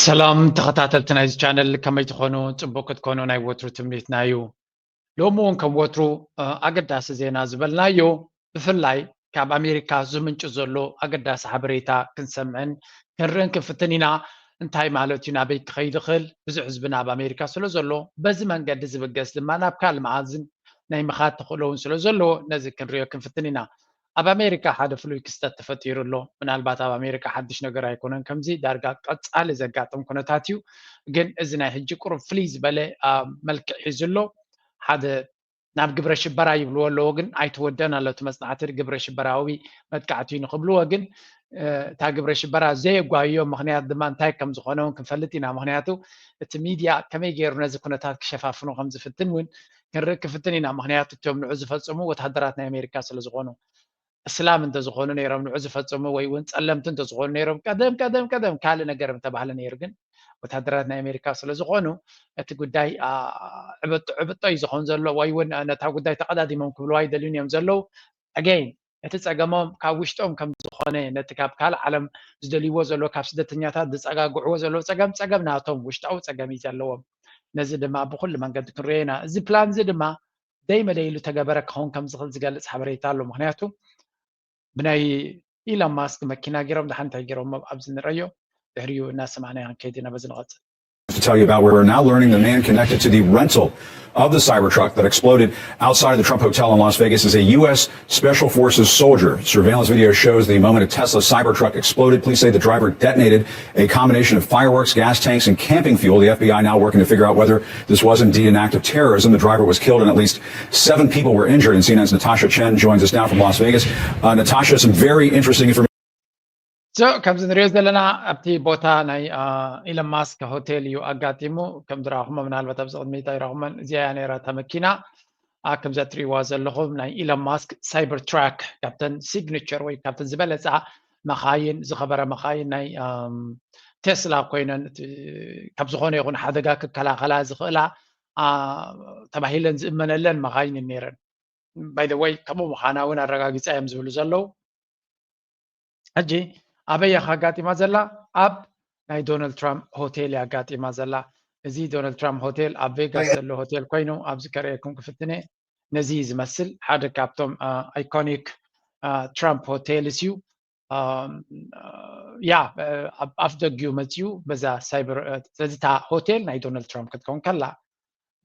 ሰላም ተኸታተልቲ ናይዚ ቻነል፣ ከመይ ትኾኑ? ጽቡቅ ክትኮኑ ናይ ወትሩ ትምኒትና እዩ። ሎሚ እውን ከም ወትሩ፣ እ፣ ኣገዳሲ ዜና ዝበልናዮ፣ ብፍላይ ካብ ኣሜሪካ ዝምንጩ ዘሎ ኣገዳሲ ሓበሬታ ክንሰምዕን ክንርእን ክንፍትን ኢና። እንታይ ማለት እዩ? ናበይ ክኸይድ ይኽእል? ብዙሕ ህዝብና ኣብ ኣሜሪካ ስለ ዘሎ፣ በዚ መንገዲ ዝብገስ ድማ ናብ ካልእ መኣዝን ናይ ምኻድ ተኽእሎ እውን ስለ ዘለዎ፣ ነዚ ክንርእዮ ክንፍትን ኢና። ኣብ ኣሜሪካ ሓደ ፍሉይ ክስተት ተፈጢሩ ኣሎ። ምናልባት ኣብ ኣሜሪካ ሓድሽ ነገር ኣይኮነን። ከምዚ ዳርጋ ቀጻሊ ዘጋጥም ኩነታት እዩ። ግን እዚ ናይ ሕጂ ቁሩብ ፍልይ ዝበለ፣ አ፣ መልክዕ ሒዙ ኣሎ። ሓደ ናብ ግብረ ሽበራ ይብልዎ ኣለዎ፣ ግን ኣይተወደን ኣሎ። እቲ መጽናዕቲ ግብረ ሽበራዊ መጥቃዕቲ እዩ ንኽብልዎ፣ ግን፣ እ፣ እታ ግብረ ሽበራ ዘየጓየዮ ምኽንያት ድማ እንታይ ከም ዝኾነ እውን ክንፈልጥ ኢና። ምኽንያቱ እቲ ሚድያ ከመይ ገይሩ ነዚ ኩነታት ክሸፋፍኖ ከም ዝፍትን እውን ክንርኢ ክፍትን ኢና። ምኽንያቱ እቶም ንዑ ዝፈጸሙ ወተሃደራት ናይ ኣሜሪካ ስለ ዝኾኑ፣ እስላም እንተዝኾኑ ነይሮም፣ ንዑ ዝፈጸሙ ወይ እውን ጸለምቲ እንተዝኾኑ ነይሮም፣ ቀደም፣ ቀደም፣ ቀደም ካልእ ነገር ምተባህለ ነይሩ። ግን ወተሃደራት ናይ ኣሜሪካ ስለ ዝኾኑ፣ እቲ ጉዳይ፣ አ፣ ዕብጦ፣ ዕብጦ እዩ ዝኾን ዘሎ፣ ወይ እውን ነታ ጉዳይ ተቐዳዲሞም ክብልዋ ኣይደልዩን እዮም ዘለዉ። ኣገይን፣ እቲ ጸገሞም ካብ ውሽጦም ከም ዝኾነ፣ ነቲ ካብ ካልእ ዓለም ዝደልይዎ ዘሎ፣ ካብ ስደተኛታት ዝጸጋግዕዎ ዘለዉ ጸገም፣ ጸገም ናቶም ውሽጣዊ ጸገም እዩ ዘለዎም። ነዚ ድማ ብኹሉ መንገዲ ክንርእዮ ኢና። እዚ ፕላን እዚ ድማ ደይ መደይ ኢሉ ተገበረ ክኸውን ከም ዝኽእል ዝገልጽ ሓበሬታ ኣሎ። ምኽንያቱ ብናይ ኢሎን ማስክ መኪና ገይሮም፣ ደሓን እንታይ ገይሮሞ ኣብዚ ንረዮ፣ ድሕሪኡ እናሰማዕናዮ ክንከይድ ኢና። በዚ ንቐጽል። To tell you about where we're now learning the man connected to the rental of the Cybertruck that exploded outside of the Trump Hotel in Las Vegas is a U S Special Forces soldier. Surveillance video shows the moment a Tesla Cybertruck exploded. Police say the driver detonated a combination of fireworks, gas tanks, and camping fuel. The F B I now working to figure out whether this was indeed an act of terrorism. The driver was killed and at least seven people were injured. And C N N's Natasha Chen joins us now from Las Vegas. Uh, Natasha, some very interesting information. So፣ ከምዚ ንሪኦ ዘለና ኣብቲ ቦታ ናይ፣ አ፣ ኢሎን ማስክ ሆቴል እዩ ኣጋጢሙ። ከም ዝረኣኹሞ፣ ምናልባት ኣብዚ ቅድሚት ኣይረኣኹሞን። እዚኣ እያ ነይራ እታ መኪና። አ፣ ከምዛ ትሪእዋ ዘለኹም ናይ ኢሎን ማስክ ሳይበር ትራክ፣ ካብተን ሲግኒቸር ወይ ካብተን ዝበለፃ መኻይን፣ ዝኸበረ መኻይን ናይ፣ ኣም፣ ቴስላ ኮይነን፣ እቲ፣ ካብ ዝኾነ ይኹን ሓደጋ ክከላኸላ ዝኽእላ፣ አ፣ ተባሂለን ዝእመነለን መኻይን እየን ነይረን። ባይ ዘ ወይ፣ ከምኡ ምዃና እውን ኣረጋጊጻ እዮም ዝብሉ ዘለዉ። ሕጂ ኣበይ እያ ኣጋጢማ ዘላ? ኣብ ናይ ዶናልድ ትራምፕ ሆቴል እያ ኣጋጢማ ዘላ። እዚ ዶናልድ ትራምፕ ሆቴል ኣብ ቬጋስ ዘሎ ሆቴል ኮይኑ፣ ኣብዚ ከርእየኩም ክፍትን እየ። ነዚ እዩ ዝመስል። ሓደ ካብቶም፣ አ፣ ኣይኮኒክ፣ አ፣ ትራምፕ ሆቴልስ እዩ። አ፣ ያ፣ አ፣ ኣብ ኣፍ ደጊኡ መጺኡ በዛ ሳይበር፣ አ፣ ስለዚ እታ ሆቴል ናይ ዶናልድ ትራምፕ ክትከውን ከላ፣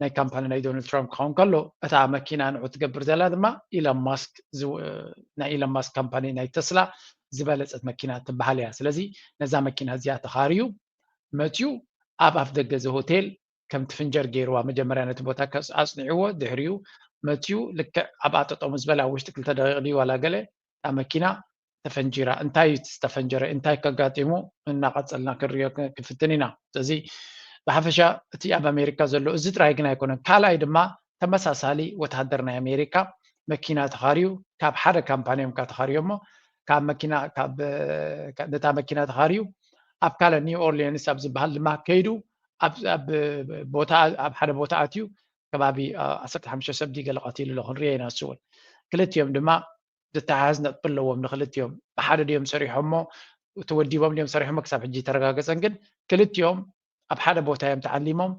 ናይ ካምፓኒ ናይ ዶናልድ ትራምፕ ክኸውን ከሎ፣ እታ መኪና ንዑ ትገብር ዘላ ድማ ኢሎን ማስክ ዝው-፣ ናይ ኢሎን ማስክ ካምፓኒ ናይ ተስላ ዝበለጸት መኪና ትበሃል እያ። ስለዚ ነዛ መኪና እዚኣ ተኻርዩ መጺኡ ኣብ ኣፍ ደገ እዚ ሆቴል ከም ትፍንጀር ገይርዋ። መጀመርያ ነቲ ቦታ ከስ-፣ ኣጽኒዕዎ፣ ድሕሪኡ መጺኡ ልክዕ ኣብኣ ጠጠው ምስ በለ ኣብ ውሽጢ ክልተ ደቂቕ ድዩ ዋላ ገለ እታ መኪና ተፈንጂራ። እንታይ እዩ እቲ ዝተፈንጀረ? እንታይ ከጋጢሙ? እናቐጸልና ክንሪኦ ክ-፣ ክንፍትን ኢና። ስለዚ ብሓፈሻ እቲ ኣብ ኣሜሪካ ዘሎ እዚ ጥራይ ግን ኣይኮነን። ካልኣይ ድማ ተመሳሳሊ ወተሃደር ናይ ኣሜሪካ መኪና ተኻርዩ፣ ካብ ሓደ ካምፓኒ እዮም ካብ ተኻርዮ እሞ፣ ካብ መኪና፣ ካብ፣ እ፣ ነታ መኪና ተኻርዩ ኣብ ካልእ ኒው ኦርሊንስ ኣብ ዝበሃል ድማ ከይዱ ኣብ፣ ኣብ ቦታ፣ ኣብ ሓደ ቦታ ኣትዩ ከባቢ፣ እ፣ ዓሰርተ ሓሙሽተ ሰብ ድዩ ገለ ቀቲሉ ኣሎ ክንሪኦ ኢና። እሱ እውን ክልቲኦም ድማ ዝተሓዝ ነጥቢ ኣለዎም። ንክልቲኦም ብሓደ ድዮም ሰሪሖሞ፣ ተወዲቦም ድዮም ሰሪሖሞ ክሳብ ሕጂ ተረጋገጸን፣ ግን ክልቲኦም ኣብ ሓደ ቦታ እዮም ተዓሊሞም።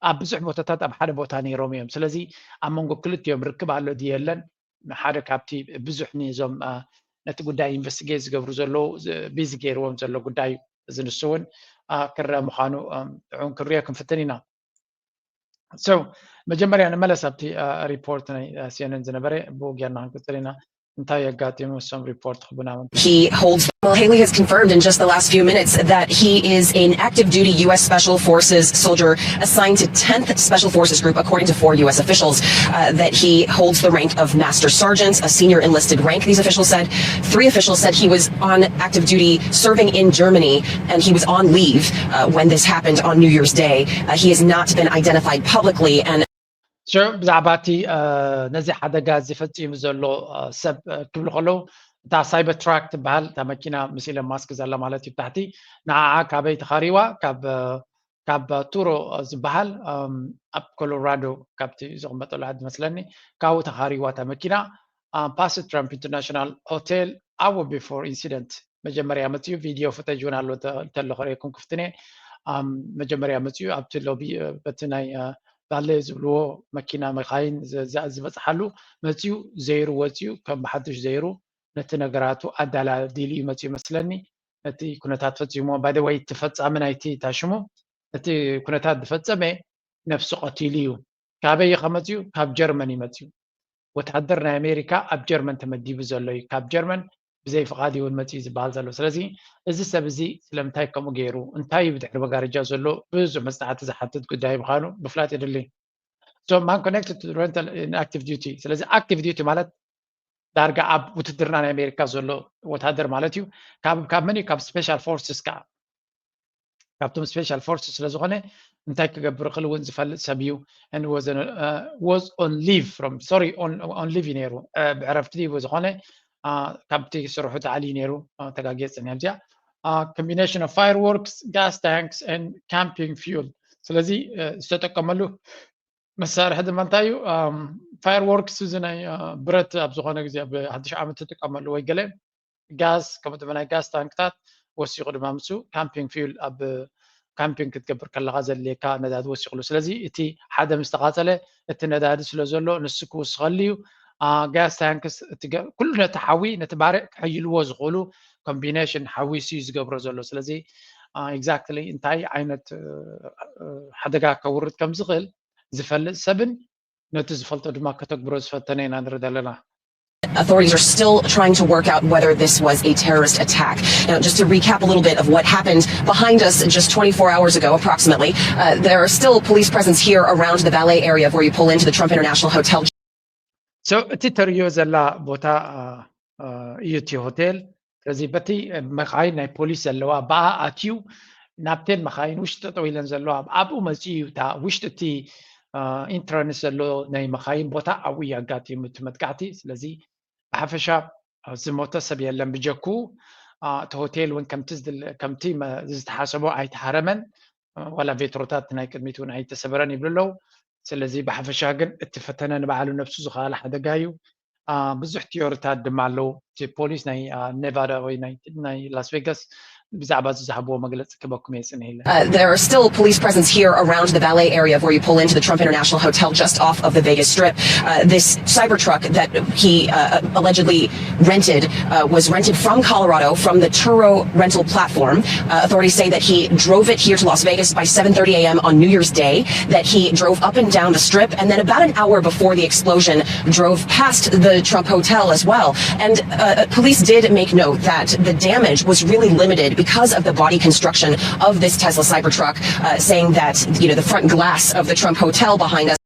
ኣብ ብዙሕ ቦታታት ኣብ ሓደ ቦታ ነይሮም እዮም። ስለዚ ኣብ መንጎ ክልቲኦም ርክብ ኣሎ ድዩ የለን፣ ሓደ ካብቲ ብዙሕ ንዞም፣ አ፣ ነቲ ጉዳይ ኢንቨስቲጌት ዝገብሩ ዘለዉ፣ ዝ-፣ ቢዚ ገይርዎም ዘሎ ጉዳይ እዩ። እዚ ንሱ እውን፣ አ፣ ክረአ ምዃኑ፣ እም፣ ጥዑም ክንሪኦ ክንፍትን ኢና። So፣ መጀመርያ ንመለስ ኣብቲ፣ አ፣ ሪፖርት ናይ፣ አ፣ ሲ ኤን ኤን ዝነበረ፣ ብኡ ጌርና ክንቅጽል ኢና። እንታይ የጋጢሙ? እሶም ሪፖርት ክቡና እውን። He holds, well, Haley has confirmed in just the last few minutes that he is an active duty U S Special Forces soldier assigned to tenth Special Forces Group, according to four U S officials, uh, that he holds the rank of Master Sergeant, a senior enlisted rank, these officials said. Three officials said he was on active duty serving in Germany, and he was on leave, uh, when this happened on New Year's Day. Uh, he has not been identified publicly, and So፣ ብዛዕባ እቲ፣ እ፣ ነዚ ሓደጋ እዚ ፈጺሙ ዘሎ፣ እ፣ ሰብ፣ እ፣ ክብሉ ከለዉ፣ እታ ሳይበር ትራክ ትበሃል፣ እታ መኪና ምስ ኢሎን ማስክ ዘላ ማለት እዩ፣ ብታሕቲ፣ ንዓዓ ካበይ ተኻሪዋ? ካብ፣ እ፣ ካብ ቱሮ ዝበሃል፣ እም፣ ኣብ ኮሎራዶ ካብቲ ዝቕመጠሉ ዓዲ መስለኒ፣ ካብኡ ተኻሪዋ እታ መኪና። አ፣ ፓስት ትራምፕ ኢንተርናሽናል ሆቴል ኣወር ቢፎር ኢንሲደንት መጀመርያ መጺኡ፣ ቪድዮ ፉቴጅ እውን ኣሎ፣ ተ-፣ እንተሎ ከርእየኩም ክፍትን እየ። መጀመርያ መፅኡ ኣብቲ ሎቢ በቲ ናይ ባለ ዝብልዎ መኪና መካይን ዝበፅሓሉ መፅኡ ዘይሩ ወፅኡ ከም ብሓድሽ ዘይሩ ነቲ ነገራቱ ኣዳላዲሉ እዩ መፅኡ ይመስለኒ። ነቲ ኩነታት ፈፂሞ ባይደወይ እቲ ፈፃሚ ናይቲ ታሽሙ እቲ ኩነታት ዝፈፀመ ነፍሲ ቀቲሉ እዩ። ካበይ ከመፅኡ? ካብ ጀርመን ይመፅኡ። ወታደር ናይ ኣሜሪካ ኣብ ጀርመን ተመዲቡ ዘሎ እዩ። ካብ ጀርመን ብዘይ ፍቓድ እውን መፅኡ ዝበሃል ዘሎ። ስለዚ እዚ ሰብ እዚ ስለምንታይ ከምኡ ገይሩ እንታይ እዩ ብድሕሪ መጋረጃ ዘሎ ብዙሕ መፅናዕቲ ዝሓትት ጉዳይ ምዃኑ ምፍላጥ የድሊ። So man connected to rental in active duty። ስለዚ active duty ማለት ዳርጋ ኣብ ውትድርና ናይ ኣሜሪካ ዘሎ ወታደር ማለት እዩ። ካብ ካብ መን እዩ? ካብ special forces ከዓ ካብቶም special forces ስለ ዝኾነ እንታይ ክገብር ክእል እውን ዝፈልጥ ሰብ እዩ። And was was on leave from sorry on on leave እዩ ነይሩ ብዕረፍቲ እዩ ዝኾነ ካብቲ ስርሑ ተኣልዩ ነይሩ። ተጋጊየ ፅኒያ እዚኣ combination of fireworks, gas tanks and camping fuel። ስለዚ ዝተጠቀመሉ መሳርሒ ድማ እንታይ እዩ? Fireworks እዚ ናይ ብረት ኣብ ዝኾነ ግዜ ኣብ ሓድሽ ዓመት ትጥቀመሉ ወይ ገለ ጋዝ ከምኡ ድማ ናይ ጋዝ ታንክታት ወሲኹ ድማ ምስ camping fuel ኣብ camping ክትገብር ከለኻ ዘድልየካ ነዳዲ ወሲኽሉ። ስለዚ እቲ ሓደ ምስ ተቓፀለ እቲ ነዳዲ ስለ ዘሎ ንሱ ክውስኸሉ እዩ። Gas tanks ኩሉ ነቲ ሓዊ ነቲ ባርዕ ክሕይልዎ ዝኽእሉ combination ሓዊሱ እዩ ዝገብሮ ዘሎ። ስለዚ exactly እንታይ ዓይነት ሓደጋ ከውርድ ከም ዝኽእል ዝፈልጥ ሰብን ነቲ ዝፈልጦ ድማ ከተግብሮ ዝፈተነ ኢና ንርኢ ዘለና። Authorities are still trying to work out whether this was a terrorist attack. Now, just to recap a little bit of what happened behind us just twenty-four hours ago, approximately, uh, there are still police presence here around the valet area where you pull into the Trump International Hotel. So እቲ ተርእዮ ዘላ ቦታ እዩ እቲ ሆቴል። ስለዚ በቲ መኻይን ናይ ፖሊስ ዘለዋ ብኣ ኣትዩ ናብተን መኻይን ውሽጢ ጠጠው ኢለን ዘለዋ ኣብኡ መፅኡ እዩ። እታ ውሽጢ እቲ ኢንትራንስ ዘሎ ናይ መኻይን ቦታ ኣብኡ እዩ ኣጋጢሙ እቲ መጥቃዕቲ። ስለዚ ብሓፈሻ ዝሞተ ሰብ የለን ብጀኩ እቲ ሆቴል እውን ከምቲ ዝተሓሰቦ ኣይተሃረመን። ዋላ ቬትሮታት ናይ ቅድሚት እውን ኣይተሰበረን ይብሉ ኣለዉ። ስለዚ ብሓፈሻ ግን እቲ ፈተነ ንባዕሉ ነብሱ ዝኸኣለ ሓደጋ እዩ። ብዙሕ ቲዮሪታት ድማ ኣለዉ። እቲ ፖሊስ ናይ ኔቫዳ ወይ ናይ ላስ ቬጋስ ብዛዕባ እዚ ዝሃብዎ መግለፂ ክበኩም እየ ፅንሕ ኢለ። Uh, there are still police presence here around the valet area where you pull into the Trump International Hotel just off of the Vegas Strip. Uh, this Cybertruck that he uh, allegedly rented uh, was rented from Colorado from the Turo rental platform. Uh, authorities say that he drove it here to Las Vegas by seven thirty a m on New Year's Day, that he drove up and down the strip, and then about an hour before the explosion, drove past the Trump Hotel as well. And uh, police did make note that the damage was really limited because of the body construction of this Tesla Cybertruck, uh, saying that, you know, the front glass of the Trump Hotel behind us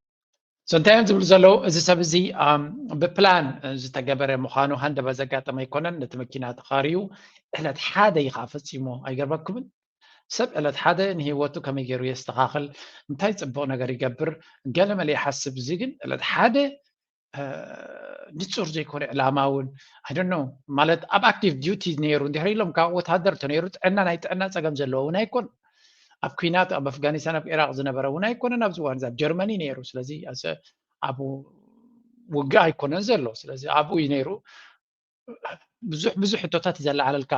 So እንታይ እዮም ዝብሉ ዘለዉ? እዚ ሰብ እዚ ብፕላን ዝተገበረ ምዃኑ ሃንደበት ዘጋጠመ ኣይኮነን። ነቲ መኪና ተኻርዩ ዕለት ሓደ እዩ ከዓ ፈፂሞ። ኣይገርመኩምን? ሰብ ዕለት ሓደ ንህይወቱ ከመይ ገይሩ የስተኻኽል? እንታይ ፅቡቕ ነገር ይገብር? ገለ መለ ይሓስብ። እዚ ግን ዕለት ሓደ ንፁር ዘይኮነ ዕላማ እውን ኣይደኖ ማለት ኣብ ኣክቲቭ ዲዩቲ ነይሩ እንድሕር ኢሎም ካብ ወታደር ተነይሩ ጥዕና ናይ ጥዕና ፀገም ዘለዎ እውን ኣይኮን። ኣብ ኩናት ኣብ ኣፍጋኒስታን ኣብ ኢራቅ ዝነበረ እውን ኣይኮነን። ኣብዚ እዋን ኣብ ጀርመኒ ነይሩ። ስለዚ ኣብ ውግእ ኣይኮነን ዘሎ። ስለዚ ኣብኡ እዩ ነይሩ። ብዙሕ ብዙሕ ሕቶታት እዩ ዘለዓለልካ።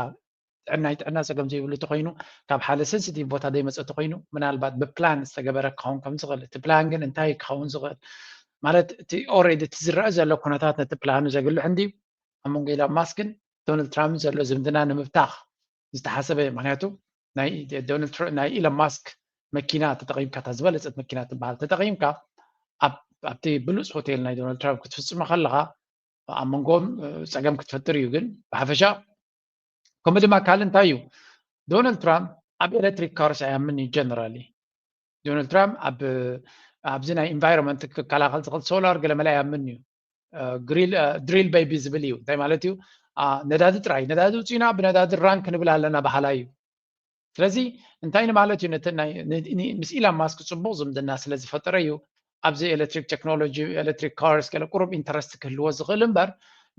ጥዕና ናይ ጥዕና ፀገም ዘይብሉ ተኮይኑ ካብ ሓደ ሰንስቲቭ ቦታ ዘይመፀ ተኮይኑ ምናልባት ብፕላን ዝተገበረ ክኸውን ከም ዝኽእል እቲ ፕላን ግን እንታይ ክኸውን ዝኽእል ማለት እቲ ኦሬዲ እቲ ዝረአ ዘሎ ኩነታት ነቲ ፕላኑ ዘግልሕ እንድዩ። ኣብ መንጎ ኢሎን ማስክን ዶናልድ ትራምፕን ዘሎ ዝምድና ንምብታኽ ዝተሓሰበ እዩ። ምክንያቱ ናይ ኢሎን ማስክ መኪና ተጠቂምካ እታ ዝበለፀት መኪና ትበሃል ተጠቂምካ ኣብቲ ብሉፅ ሆቴል ናይ ዶናልድ ትራምፕ ክትፍፅሞ ከለካ ኣብ መንጎም ፀገም ክትፈጥር እዩ። ግን ብሓፈሻ ከምኡ ድማ ካልእ እንታይ እዩ ዶናልድ ትራምፕ ኣብ ኤሌክትሪክ ካርስ ኣያምን እዩ ጀነራሊ ዶናልድ ትራምፕ ኣብዚ ናይ ኢንቫይሮንመንት ክከላኸል ዝኽእል ሶላር ገለመለ ኣያምን እዩ። ድሪል ቤቢ ዝብል እዩ። እንታይ ማለት እዩ? ነዳዲ ጥራይ ነዳዲ ውፅኢና ብነዳዲ ራን ክንብል ኣለና በሃላይ እዩ። ስለዚ እንታይ ንማለት እዩ? ምስ ኢላን ማስክ ፅቡቕ ዝምድና ስለ ዝፈጠረ እዩ። ኣብዚ ኤሌክትሪክ ቴክኖሎጂ ኤሌክትሪክ ካርስ ገለ ቁሩብ ኢንተረስት ክህልዎ ዝኽእል እምበር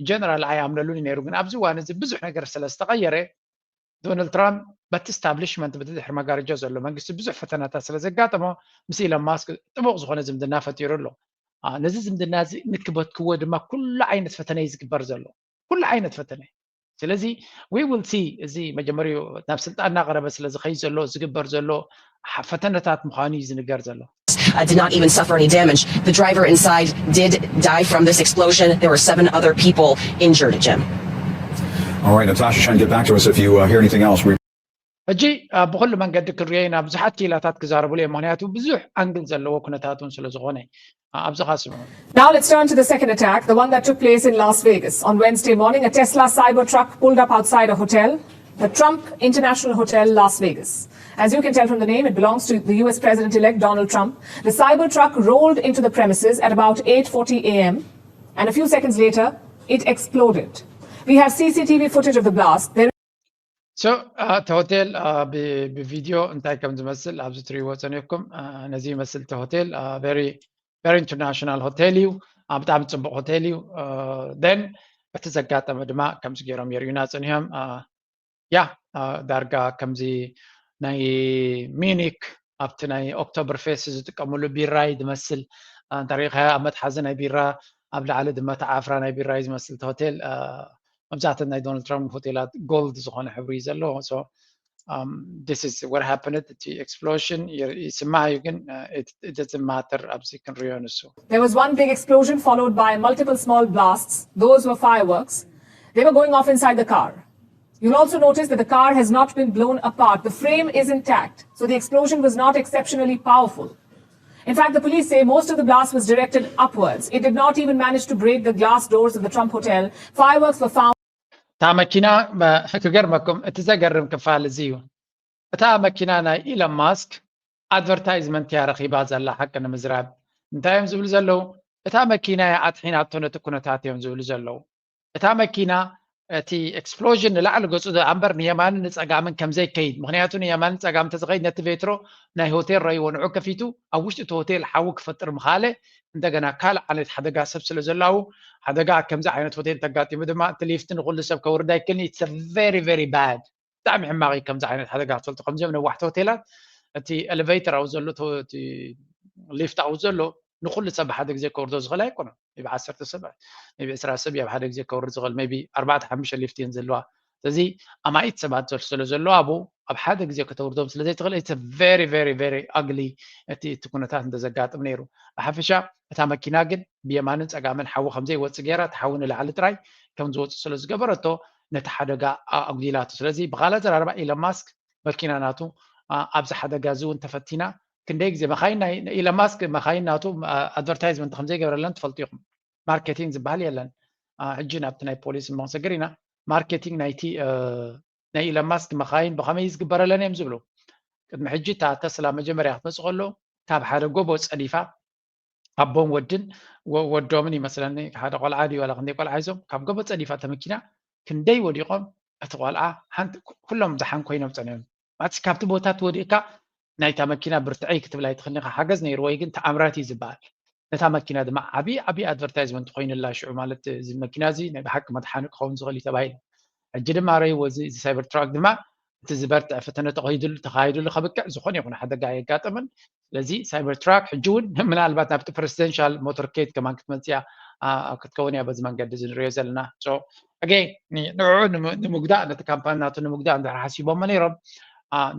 ጀነራል ኣይኣምነሉን እዩ ነይሩ። ግን ኣብዚ እዋን እዚ ብዙሕ ነገር ስለ ዝተቐየረ ዶናልድ ትራምፕ በቲ ስታብሊሽመንት በቲ ድሕሪ መጋረጃ ዘሎ መንግስቲ ብዙሕ ፈተናታት ስለ ዘጋጠሞ ምስ ኢሎን ማስክ ጥቡቕ ዝኾነ ዝምድና ፈጢሩ ኣሎ። ነዚ ዝምድና እዚ ንክበትክዎ ድማ ኩሉ ዓይነት ፈተነ እዩ ዝግበር ዘሎ። ኩሉ ዓይነት ፈተነ ስለዚ we will see፣ እዚ መጀመሪኡ ናብ ስልጣን እናቐረበ ስለ ዝኸይድ ዘሎ ዝግበር ዘሎ ፈተነታት ምዃኑ እዩ ዝንገር ዘሎ። Uh, did not even suffer any damage. The driver inside did die from this explosion. There were seven other people injured, Jim. All right, Natasha, try and get back to us if you uh, hear anything else. We ሕጂ ብኩሉ መንገዲ ክንሪኦ ኢና። ብዙሓት ክኢላታት ክዛረብሉ እዮም፣ ምክንያቱ ብዙሕ ኣንግል ዘለዎ ኩነታት እውን ስለ ዝኾነ። ኣብዚ ኻስምዑ Now let's turn to the second attack, the one that took place in Las Vegas. On Wednesday morning, a Tesla Cybertruck pulled up outside a hotel, the Trump International Hotel, Las Vegas. As you can tell from the name, it belongs to the U S President-elect Donald Trump. The Cybertruck rolled into the premises at about eight forty a m, and a few seconds later, it exploded. We have C C T V footage of the blast. There So እቲ ሆቴል ብቪድዮ እንታይ ከም ዝመስል ኣብዚ ትሪእዎ ጸኒሕኩም። ነዚ ይመስል እቲ ሆቴል። Very international hotel እዩ። ብጣዕሚ ጽቡቕ ሆቴል እዩ። Then እቲ ዘጋጠመ ድማ ከምዚ ገይሮም የርእዩና ጸኒሖም። ያ ዳርጋ ከምዚ ናይ ሚኒክ ኣብቲ ናይ ኦክቶበር ፌስት ዝጥቀምሉ ቢራ እዩ ዝመስል። እንተሪኢኻዮ ኣብ መትሓዚ ናይ ቢራ ኣብ ላዕሊ ድማ ተዓፍራ ናይ ቢራ እዩ ዝመስል እቲ ሆቴል። መብዛሕተን ናይ ዶናልድ ትራምፕ ሆቴላት ጎልድ ዝኾነ ሕብሪ እዩ ዘለዎ። So this is what happened። እቲ explosion ይስማዕ እዩ፣ ግን it doesn't matter። ኣብዚ ክንሪኦ ንሱ There was one big explosion followed by multiple small blasts. Those were fireworks. They were going off inside the car. You'll also notice that the car has not been blown apart. The frame is intact, so the explosion was not exceptionally powerful. In fact, the police say most of the blast was directed upwards. It did not even manage to break the glass doors of the Trump Hotel. Fireworks were found. እታ መኪና ክገርመኩም፣ እቲ ዘገርም ክፋል እዚ እዩ። እታ መኪና ናይ ኢሎን ማስክ ኣድቨርታይዝመንት እያ ረኺባ ዘላ። ሓቂ ንምዝራብ እንታይ እዮም ዝብሉ ዘለዉ? እታ መኪና እያ ኣጥሒናቶ ነቲ ኩነታት እዮም ዝብሉ ዘለዉ። እታ መኪና እቲ ኤክስፕሎዥን ንላዕሊ ገጹ እምበር ንየማንን ንጸጋምን ከም ዘይከይድ፣ ምኽንያቱ ንየማንን ጸጋምን ተዝኸይድ ነቲ ቬትሮ ናይ ሆቴል ረእይዎ ንዑ ከፊቱ ኣብ ውሽጢ እቲ ሆቴል ሓዊ ክፈጥር ምኻለ እንደገና ካልእ ዓይነት ሓደጋ ሰብ ስለ ዘላዉ ሓደጋ ኣብ ከምዚ ዓይነት ሆቴል ተጋጢሙ ድማ እቲ ሊፍት ንኹሉ ሰብ ከውርድ ኣይክእልን። It's very very bad። ብጣዕሚ ሕማቕ እዩ ከምዚ ዓይነት ሓደጋ ክትፈልጡ። ከምዚኦም ነዋሕቲ ሆቴላት እቲ ኤሌቬተር ኣብኡ ዘሎ እቲ ሊፍት ኣብኡ ዘሎ ንኹሉ ሰብ ብሓደ ግዜ ከውርዶ ዝኽእል ኣይኮነን። ቢ ዓሰርተ ሰብ ቢ ዕስራ ሰብ ኣብ ሓደ ግዜ ከውርድ ዝኽእል ቢ ኣርባዕተ ሓሙሽተ ሊፍት እየን ዘለዋ። ስለዚ ኣማኢት ሰባት ስለ ዘለዋ ኣብኡ ኣብ ሓደ ግዜ ከተውርዶም ስለ ዘይትኽእል እቲ very very very ugly እቲ እቲ ኩነታት እንተዘጋጥም ነይሩ። ብሓፈሻ እታ መኪና ግን ብየማንን ጸጋምን ሓዊ ከም ዘይወጽእ ገይራ እቲ ሓዊ ንላዕሊ ጥራይ ከም ዝወጽእ ስለ ዝገበረቶ ነቲ ሓደጋ ኣጉዲላቶ። ስለዚ ብኻልእ ኣዘራርባ ኢሎን ማስክ መኪና ናቱ ኣብዚ ሓደጋ እዚ እውን ተፈቲና። ክንደይ ግዜ መኻይን ናይ ኢሎን ማስክ መኻይን ናቱ ኣድቨርታይዝመንት ከም ዘይገበረለን ትፈልጡ ኢኹም። ማርኬቲንግ ዝበሃል የለን። ሕጂ ናብቲ ናይ ፖሊስ እሞ ክንሰግር ኢና። ማርኬቲንግ ናይቲ ናይ ኢሎን ማስክ መኻይን ብኸመይ ዝግበረለን እዮም ዝብሉ። ቅድሚ ሕጂ እታ ተስላ መጀመርያ ክትመጽእ ከሎ ካብ ሓደ ጎቦ ጸዲፋ ኣቦን ወድን ወዶምን ይመስለኒ ሓደ ቆልዓ ድዩ ዋላ ክንደይ ቆልዓ ሒዞም ካብ ጎቦ ጸዲፋ እታ መኪና ክንደይ ወዲቖም እቲ ቆልዓ ሓንቲ ኩሎም ደሓን ኮይኖም ጸኒሖም። ማለት ካብቲ ቦታ ትወዲእካ ናይታ መኪና ብርትዐይ ክትብል ኣይትኽእልን ኢኻ። ሓገዝ ነይርዎ እዩ ግን ተኣምራት እዩ ዝበሃል። ነታ መኪና ድማ ዓብዪ ዓብዪ ኣድቨርታይዝመንት ኮይኑላ ሽዑ ማለት እዚ መኪና እዚ ናይ ብሓቂ መድሓኒ ክኸውን ዝኽእል እዩ ተባሂሉ። ሕጂ ድማ ረይዎ እዚ ሳይበር ትራክ ድማ እቲ ዝበርትዐ ፈተነ ተኻይዱሉ ተኻይዱሉ ከብቅዕ ዝኾነ ይኹን ሓደጋ ኣየጋጠመን። ስለዚ ሳይበር ትራክ ሕጂ እውን ምናልባት ናብቲ ፕሬዚደንሻል ሞተርኬድ ከማን ክትመፅያ ክትከውን እያ በዚ መንገዲ እዚ ንሪኦ ዘለና። ኣገይ ንዕኡ ንምጉዳእ ነቲ ካምፓኒ ናቱ ንምጉዳእ እንድሕር ሓሲቦሞ ነይሮም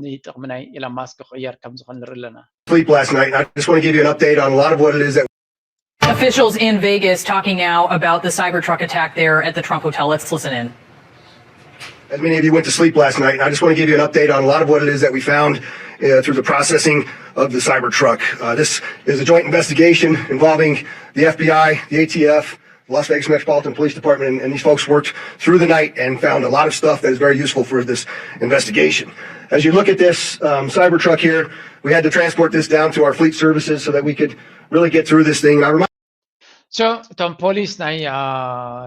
ንጥቕሚ ናይ ኢሎን ማስክ ክቕየር ከም ዝኽእል ንርኢ ኣለና። Sleep last night. I just want to give you an update on a lot of what it is that Officials in Vegas talking now about the Cybertruck attack there at the Trump Hotel. Let's listen in. As many of you went to sleep last night, I just want to give you an update on a lot of what it is that we found uh, through the processing of the Cybertruck. Uh, this is a joint investigation involving the F B I, the A T F, the Las Vegas Metropolitan Police Department, and, and these folks worked through the night and found a lot of stuff that is very useful for this investigation. As you look at this um, Cybertruck here, we had to transport this down to our fleet services so that we could really get through this thing. And I remind So እቶም ፖሊስ ናይ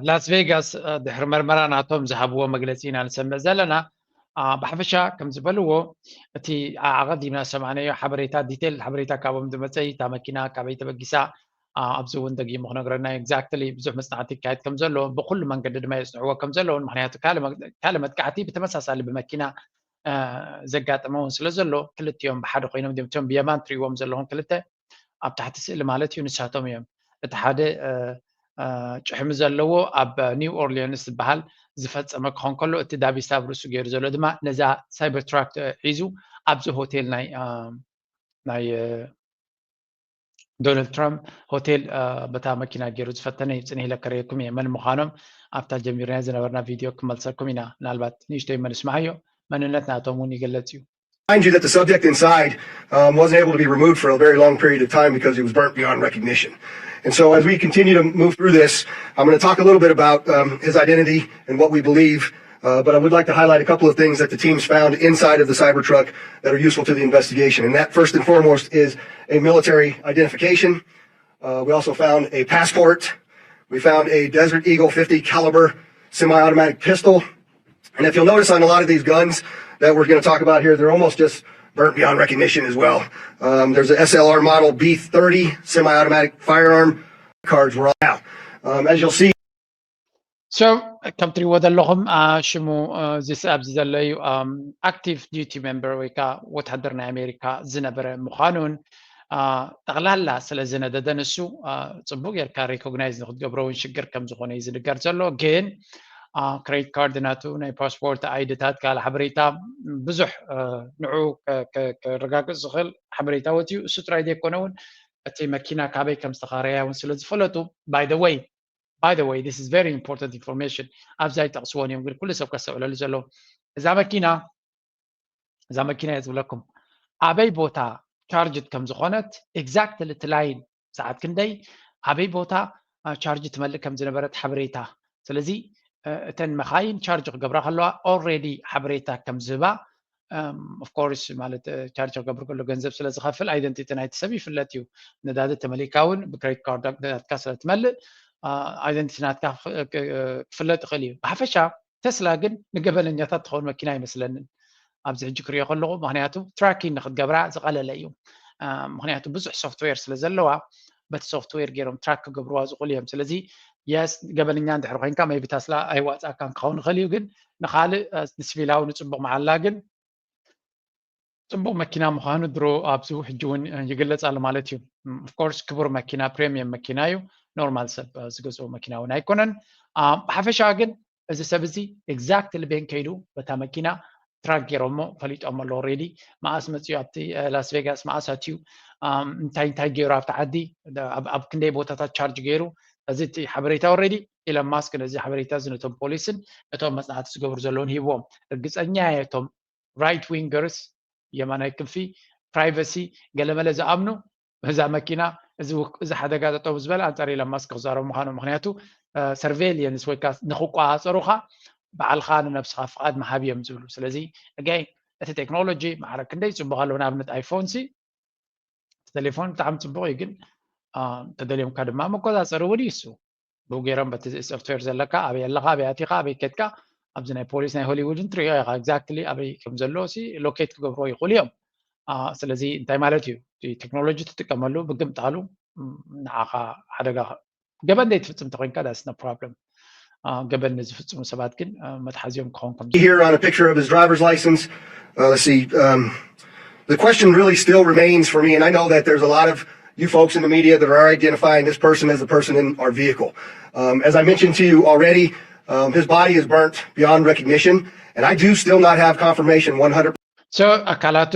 ላስ ቬጋስ ድሕሪ መርመራ ናቶም ዝሃብዎ መግለፂ ኢና ንሰምዕ ዘለና። ብሓፈሻ ከም ዝበልዎ እቲ ኣቐዲምና ዝሰማዕናዮ ሓበሬታ ዲቴል ሓበሬታ ካብኦም ዝመፀ እታ መኪና ካበይ ተበጊሳ ኣብዚ እውን ደጊሙ ክነግረና እዩ። ኤግዛክትሊ ብዙሕ መፅናዕቲ ይካየድ ከም ዘሎ ብኩሉ መንገዲ ድማ የፅንዕዎ ከም ዘለውን ምክንያቱ ካልእ መጥቃዕቲ ብተመሳሳሊ ብመኪና ዘጋጠመ እውን ስለ ዘሎ ክልቲኦም ብሓደ ኮይኖም እቶም ብየማን ትሪእዎም ዘለኹም ክልተ ኣብ ታሕቲ ስእሊ ማለት እዩ ንሳቶም እዮም። እቲ ሓደ ጭሕሚ ዘለዎ ኣብ ኒው ኦርሊንስ ዝበሃል ዝፈፀመ ክኾን ከሎ፣ እቲ ዳቢስ ኣብ ርእሱ ገይሩ ዘሎ ድማ ነዛ ሳይበር ትራክ ሒዙ ኣብዚ ሆቴል ናይ ናይ ዶናልድ ትራምፕ ሆቴል በታ መኪና ገይሩ ዝፈተነ እዩ። ፅንሕ ኢለ ከርእየኩም እየ መን ምዃኖም። ኣብታ ጀሚርና ዝነበርና ቪድዮ ክመልሰኩም ኢና። ምናልባት ንእሽተይ መልስ መሃዮ መንነት ናቶም እውን ይገለፅ እዩ። Mind you that the subject inside um, wasn't able to be removed for a very long period of time because it was burnt beyond recognition. And so as we continue to move through this, I'm going to talk a little bit about um, his identity and what we believe. Uh, but I would like to highlight a couple of things that the teams found inside of the Cybertruck that are useful to the investigation. And that first and foremost is a military identification. Uh, we also found a passport. We found a Desert Eagle fifty caliber semi-automatic pistol. And if you'll notice on a lot of these guns that we're going to talk about here, they're almost just burnt beyond recognition as well. Um, there's an S L R model B thirty semi-automatic firearm. Cards were all out. Um, as you'll see, so ከም ትሪእዎ ዘለኹም ሽሙ እዚ ኣብዚ ዘሎ እዩ። ኣክቲቭ ዲቲ ሜምበር ወይ ከዓ ወታደር ናይ ኣሜሪካ ዝነበረ ምዃኑን ጠቕላላ ስለ ዝነደደ ንሱ ፅቡቅ ጌርካ ሪኮግናይዝ ንክትገብሮ እውን ሽግር ከም ዝኾነ እዩ ዝንገር ዘሎ። ግን ክሬዲት ካርድ ናቱ ናይ ፓስፖርት ኣይድታት ካልእ ሓበሬታ ብዙሕ ንዑ ክረጋግፅ ዝኽእል ሓበሬታ ወትዩ። እሱ ጥራይ ዘይኮነ እውን እቲ መኪና ካበይ ከም ዝተኻረያ እውን ስለ ዝፈለጡ by the way by the way this is very important information። ኣብዚ ኣይጠቕስዎን እዮም ግን ኩሉ ሰብ ከስተውዕለሉ ዘለዎ እዛ መኪና እዛ መኪና እየ ዝብለኩም ኣበይ ቦታ ቻርጅት ከም ዝኾነት exactly እቲ ላይን ሰዓት ክንደይ ኣበይ ቦታ ቻርጅ ትመልእ ከም ዝነበረት ሓበሬታ። ስለዚ እተን መኻይን ቻርጅ ክገብራ ከለዋ already ሓበሬታ ከም ዝህባ of course ማለት ቻርጅ ክገብር ከሎ ገንዘብ ስለ ዝኸፍል ኣይደንቲቲ ናይቲ ሰብ ይፍለጥ እዩ። ነዳዲ ተመሊካ እውን ብክሬዲት ካርድ ናትካ ስለ ትመልእ ኣይደንቲቲ ናትካ ክፍለጥ ይኽእል እዩ። ብሓፈሻ ተስላ ግን ንገበነኛታት ትኸውን መኪና ኣይመስለንን ኣብዚ ሕጂ ክሪኦ ከለኹ፣ ምክንያቱ ትራኪንግ ንክትገብራ ዝቐለለ እዩ። ምክንያቱ ብዙሕ ሶፍትዌር ስለ ዘለዋ በቲ ሶፍትዌር ገይሮም ትራክ ክገብርዋ ዝኽእሉ እዮም። ስለዚ የስ ገበነኛ እንድሕር ኮይንካ maybe ተስላ ኣይዋፃእካን ክኸውን ይኽእል እዩ፣ ግን ንካልእ ንስቪላዊ ንፅቡቅ መዓላ ግን ፅቡቅ መኪና ምዃኑ ድሮ ኣብዚ ሕጂ እውን ይግለፅ ኣሎ ማለት እዩ። Of course ክቡር መኪና ፕሪሚየም መኪና እዩ፣ ኖርማል ሰብ ዝገዝኦ መኪና እውን ኣይኮነን። ብሓፈሻ ግን እዚ ሰብ እዚ exactly በየን ከይዱ በታ መኪና ትራክ ገይሮሞ ፈሊጦም ኣሎ already። መዓስ መፅኡ ኣብቲ ላስ ቬጋስ መዓስ ኣትዩ እንታይ እንታይ ገይሩ ኣብቲ ዓዲ ኣብ ክንደይ ቦታታት ቻርጅ ገይሩ እዚ እቲ ሓበሬታ already ኢለን ማስክ ነዚ ሓበሬታ እዚ ነቶም ፖሊስን ነቶም መፅናዕቲ ዝገብሩ ዘለውን ሂብዎም። ርግፀኛ እየ እቶም ራይት ዊንገርስ የማናይ ክንፊ ፕራይቨሲ ገለመለ ዝኣምኑ እዛ መኪና እዚ ሓደጋ ጠጠው ዝበለ ኣንፃር ኢለን ማስክ ክዛረቡ ምዃኑ ምክንያቱ ሰርቬሊየንስ ወይ ከዓ ንክቆፃፀሩካ ባዕልካ ንነብስካ ፍቃድ ምሃብ እዮም ዝብሉ። ስለዚ again እቲ ቴክኖሎጂ ማዕረ ክንደይ ፅቡቅ ኣለዎ። ንኣብነት ኣይፎን ሲ ቴሌፎን ብጣዕሚ ፅቡቅ እዩ፣ ግን ተደልዮምካ ድማ መቆፃፀሪ እውን ይሱ ብኡ ገይሮም በቲ ሶፍትዌር ዘለካ ኣበይ ኣለካ ኣበይ ኣቲካ ኣበይ ከድካ ኣብዚ ናይ ፖሊስ ናይ ሆሊውድን ትሪኦ ኢካ exactly ኣበይ ከም ዘሎ ሲ ሎኬት ክገብርዎ ይኽእሉ እዮም። ስለዚ እንታይ ማለት እዩ ቴክኖሎጂ ትጥቀመሉ ብግምጣሉ ንዓኻ ሓደጋ ገበን ዘይትፍፅም ተኮይንካ that's no problem። ገበን ንዝፍፅሙ ሰባት ግን መትሓዚኦም ክኸውን ከም here on a picture of his driver's license. Uh, let's see. Um, the question really still remains for me, and I know that there's a lot of you folks in the media that are identifying this person as the person in our vehicle. Um, as I mentioned to you already, um, his body is burnt beyond recognition, and I do still not have confirmation one hundred. So ኣካላቱ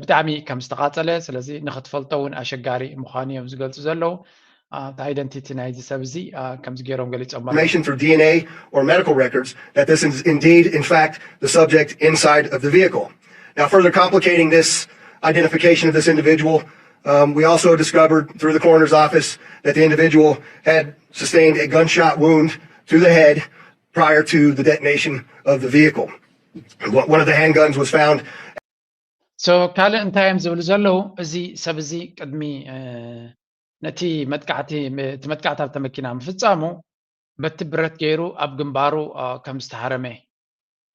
ብጣዕሚ ከም ዝተቃፀለ ስለዚ ንክትፈልጦ እውን ኣሸጋሪ ምዃኑ እዮም ዝገልፁ ዘለዉ። እቲ ኣይደንቲቲ ናይዚ ሰብ እዚ ከምዚ ገይሮም ገሊፆም ኣለዉ። Information through D N A or medical records that this is indeed, in fact, the subject inside of the vehicle. Now, further complicating this identification of this individual, um, we also discovered through the coroner's office that the individual had sustained a gunshot wound to the head prior to the detonation of the vehicle. One of the handguns was found. So ካልእ እንታይ እዮም ዝብሉ ዘለዉ? እዚ ሰብ እዚ ቅድሚ ነቲ መጥቃዕቲ እቲ መጥቃዕቲ ኣብተ መኪና ምፍፃሙ በቲ ብረት ገይሩ ኣብ ግንባሩ ከም ዝተሃረመ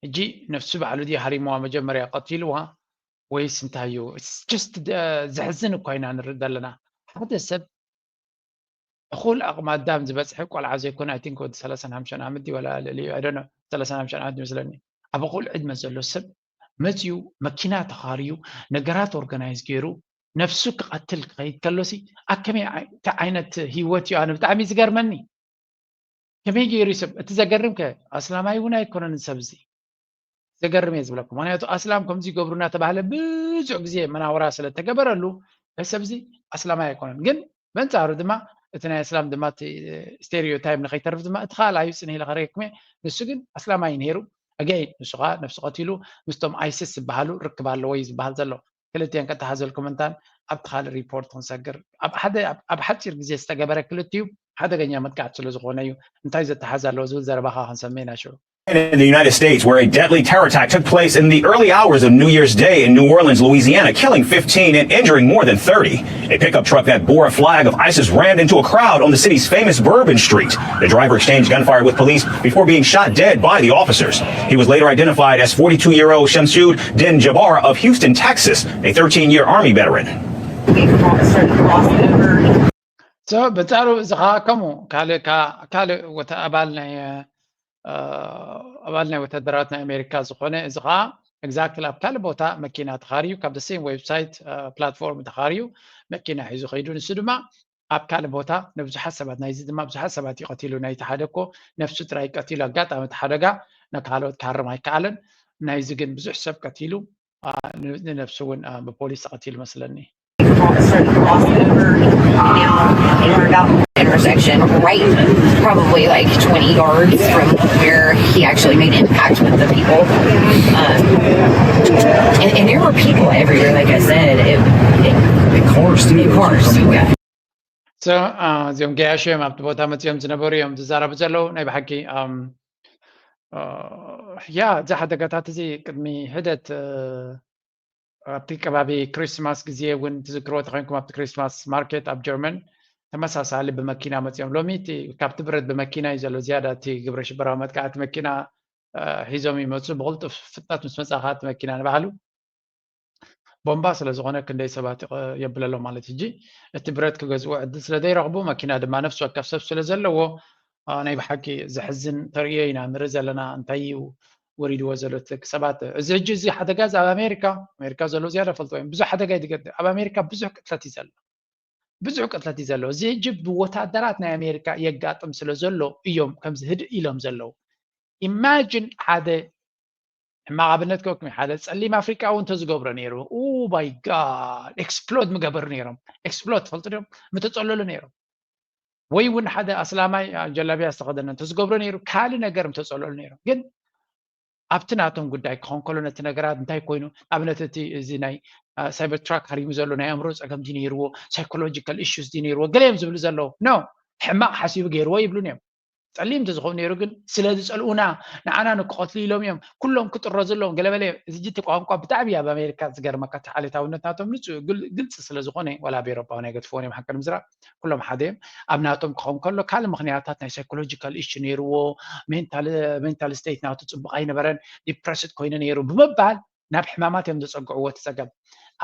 ሕጂ ነፍሱ ባዕሉ ድዩ ሃሪምዋ መጀመርያ ቀቲልዋ ወይስ እንታይ እዩ? It's just ዘሕዝን እኳ ኢና ንርኢ ዘለና። ሓደ ሰብ እኹል ኣቕሚ ኣዳም ዝበፅሐ ቆልዓ ዘይኮነ I think ወዲ ሰላሳን ሓምሻን ዓመት ድዩ ወላ ልዕሊኡ I don't know ሰላሳን ሓምሻን ዓመት ይመስለኒ። ኣብ እኹል ዕድመ ዘሎ ሰብ መፅዩ መኪና ተኻርዩ ነገራት ኦርጋናይዝ ገይሩ ነፍሱ ክቐትል ክኸይድ ከሎሲ ኣከመይ እንታይ ዓይነት ህይወት እዩ? ኣነ ብጣዕሚ እዩ ዝገርመኒ። ከመይ ገይሩ ሰብ? እቲ ዘገርም ከ ኣስላማይ እውን ኣይኮነን ሰብ እዚ። ዘገርም እየ ዝብለኩም። ምክንያቱ ኣስላም ከምዚ ይገብሩ እናተባህለ ብዙሕ ግዜ መናውራ ስለ ተገበረሉ፣ ሰብ እዚ ኣስላማይ ኣይኮነን። ግን በንጻሩ ድማ እቲ ናይ ኣስላም ድማ እቲ ስቴሪዮታይፕ ንኸይተርፍ ድማ እቲ ካልኣዩ ጽንሕ ኢለ ከርእየኩም እየ። ንሱ ግን ኣስላማይ ነይሩ። ኣገይ ንሱ ኸዓ ነፍሱ ቀቲሉ ምስቶም ኣይስስ ዝበሃሉ ርክብ ኣለዎ እዩ ዝበሃል ዘሎ። ክልቲአን ከተሓዘልኩም እንታን ኣብቲ ካልእ ሪፖርት ክንሰግር። ኣብ ሓደ ኣብ- ኣብ ሓፂር ግዜ ዝተገበረ ክልቲኡ ሓደገኛ መጥቃዕቲ ስለ ዝኾነ እዩ። እንታይ ዘተሓዝ ኣለዎ ዝብል ዘረባኻ ክንሰምዕ ኢና ሽዑ። In the United States, where a deadly terror attack took place in the early hours of New Year's Day in New Orleans, Louisiana, killing fifteen and injuring more than thirty. A pickup truck that bore a flag of ISIS rammed into a crowd on the city's famous Bourbon Street. The driver exchanged gunfire with police before being shot dead by the officers. He was later identified as forty-two year old Shamsud Din Jabbar of Houston, Texas, a thirteen year Army veteran. So በጻሩ እዚ ኸዓ ከምኡ ካልእ ካልእ ወተ ኣባል ናይ ኣባል ናይ ወታደራት ናይ ኣሜሪካ ዝኾነ እዚ ኸዓ exactly ኣብ ካልእ ቦታ መኪና ተኻርዩ ካብ the same website platform ተኻርዩ መኪና ሒዙ ከይዱ። ንሱ ድማ ኣብ ካልእ ቦታ ንብዙሓት ሰባት ናይዚ ድማ ብዙሓት ሰባት እዩ ቀቲሉ። ናይቲ ሓደ እኮ ነፍሱ ጥራይ ቀቲሉ ኣጋጣሚ እቲ ሓደጋ ነካልኦት ክሃርም ኣይከኣለን። ናይዚ ግን ብዙሕ ሰብ ቀቲሉ ንነብሱ እውን ብፖሊስ ተቐቲሉ መስለኒ። Now, and we're about intersection right probably like twenty yards from where he actually made impact with the people. Um, and, and there were people everywhere, like I said. It, it, cars, too. Cars, yeah. So, እዚኦም ገያሾ እዮም ኣብቲ ቦታ መፂኦም ዝነበሩ እዮም ዝዛረቡ ዘለዉ። ናይ ብሓቂ ያ እዚ ሓደጋታት እዚ ቅድሚ ሕደት ኣብቲ ከባቢ ክሪስማስ ግዜ እውን ትዝክርዎ ተኮይንኩም ኣብቲ ክሪስማስ ማርኬት ኣብ ጀርመን ተመሳሳሊ ብመኪና መፂኦም። ሎሚ እቲ ካብቲ ብረት ብመኪና እዩ ዘሎ ዝያዳ እቲ ግብረ ሽበራዊ መጥቃዕቲ መኪና ሒዞም ይመፁ። ብቕልጡፍ ፍጥነት ምስ መፃኻ እቲ መኪና ንባህሉ ቦምባ ስለ ዝኾነ ክንደይ ሰባት የብለሎም ማለት ሕጂ እቲ ብረት ክገዝኡ ዕድል ስለ ዘይረኽቡ መኪና ድማ ነፍሲ ወከፍ ሰብ ስለ ዘለዎ ናይ ብሓቂ ዘሕዝን ተርእዮ ኢና ንርኢ ዘለና። እንታይ እዩ ወሪድዎ ዘሎ ደቂ ሰባት? እዚ ሕጂ እዚ ሓደጋ እዚ ኣብ ኣሜሪካ ኣሜሪካ ዘሎ ዝያዳ ፈልጥዎ እዮም። ብዙሕ ሓደጋ ይትገድ ኣብ ኣሜሪካ ብዙሕ ቅትለት እዩ ዘሎ ብዙሕ ቅትለት እዩ ዘሎ። እዚ ሕጂ ብወታደራት ናይ ኣሜሪካ የጋጥም ስለ ዘሎ እዮም ከምዚ ህድእ ኢሎም ዘለዉ። ኢማጂን ሓደ ሕማቕ ኣብነት ክበኩም ሓደ ጸሊም ኣፍሪቃዊ እንተዝገብሮ ነይሩ ኡ ማይ ጋድ ኤክስፕሎድ ምገበሩ ነይሮም። ኤክስፕሎድ ትፈልጡ ዲም ምተጸለሉ ነይሮም። ወይ እውን ሓደ ኣስላማይ ጀላቢያ ዝተኸደነ እንተዝገብሮ ነይሩ ካልእ ነገር ምተጸለሉ ነይሮም። ግን ኣብቲ ናቶም ጉዳይ ክኾን ከሎ ነቲ ነገራት እንታይ ኮይኑ ኣብነት እቲ እዚ ናይ ሳይበር ትራክ ሃሪሙ ዘሎ ናይ ኣእምሮ ፀገም ድዩ ነይርዎ ሳይኮሎጂካል ኢሹስ ድዩ ነይርዎ ገለ እዮም ዝብሉ ዘለዉ ኖ ሕማቕ ሓሲቡ ገይርዎ ይብሉን እዮም። ጸሊም እንተዝኸውን ነይሩ ግን ስለ ዝጸልኡና ንዓና ንክቐትሉ ኢሎም እዮም ኩሎም ክጥረዙ ኣለዎም ገለበለ። እዚ እቲ ቋንቋ ብጣዕሚ ኣብ ኣሜሪካ ዝገርመካ እቲ ዓሌታውነት ናቶም ንጹ ግልጺ ስለ ዝኾነ ዋላ ኣብ ኤሮጳ ናይ ገድፍዎን እዮም ሓቂ ንምዝራብ ኩሎም ሓደ እዮም። ኣብ ናቶም ክኸውን ከሎ ካልእ ምኽንያታት ናይ ሳይኮሎጂካል ኢሹ ነይርዎ ሜንታል ስቴት ናቱ ጽቡቕ ኣይነበረን ዲፕረስድ ኮይኑ ነይሩ ብምባል ናብ ሕማማት እዮም ዘጸግዕዎ እቲ ጸገም።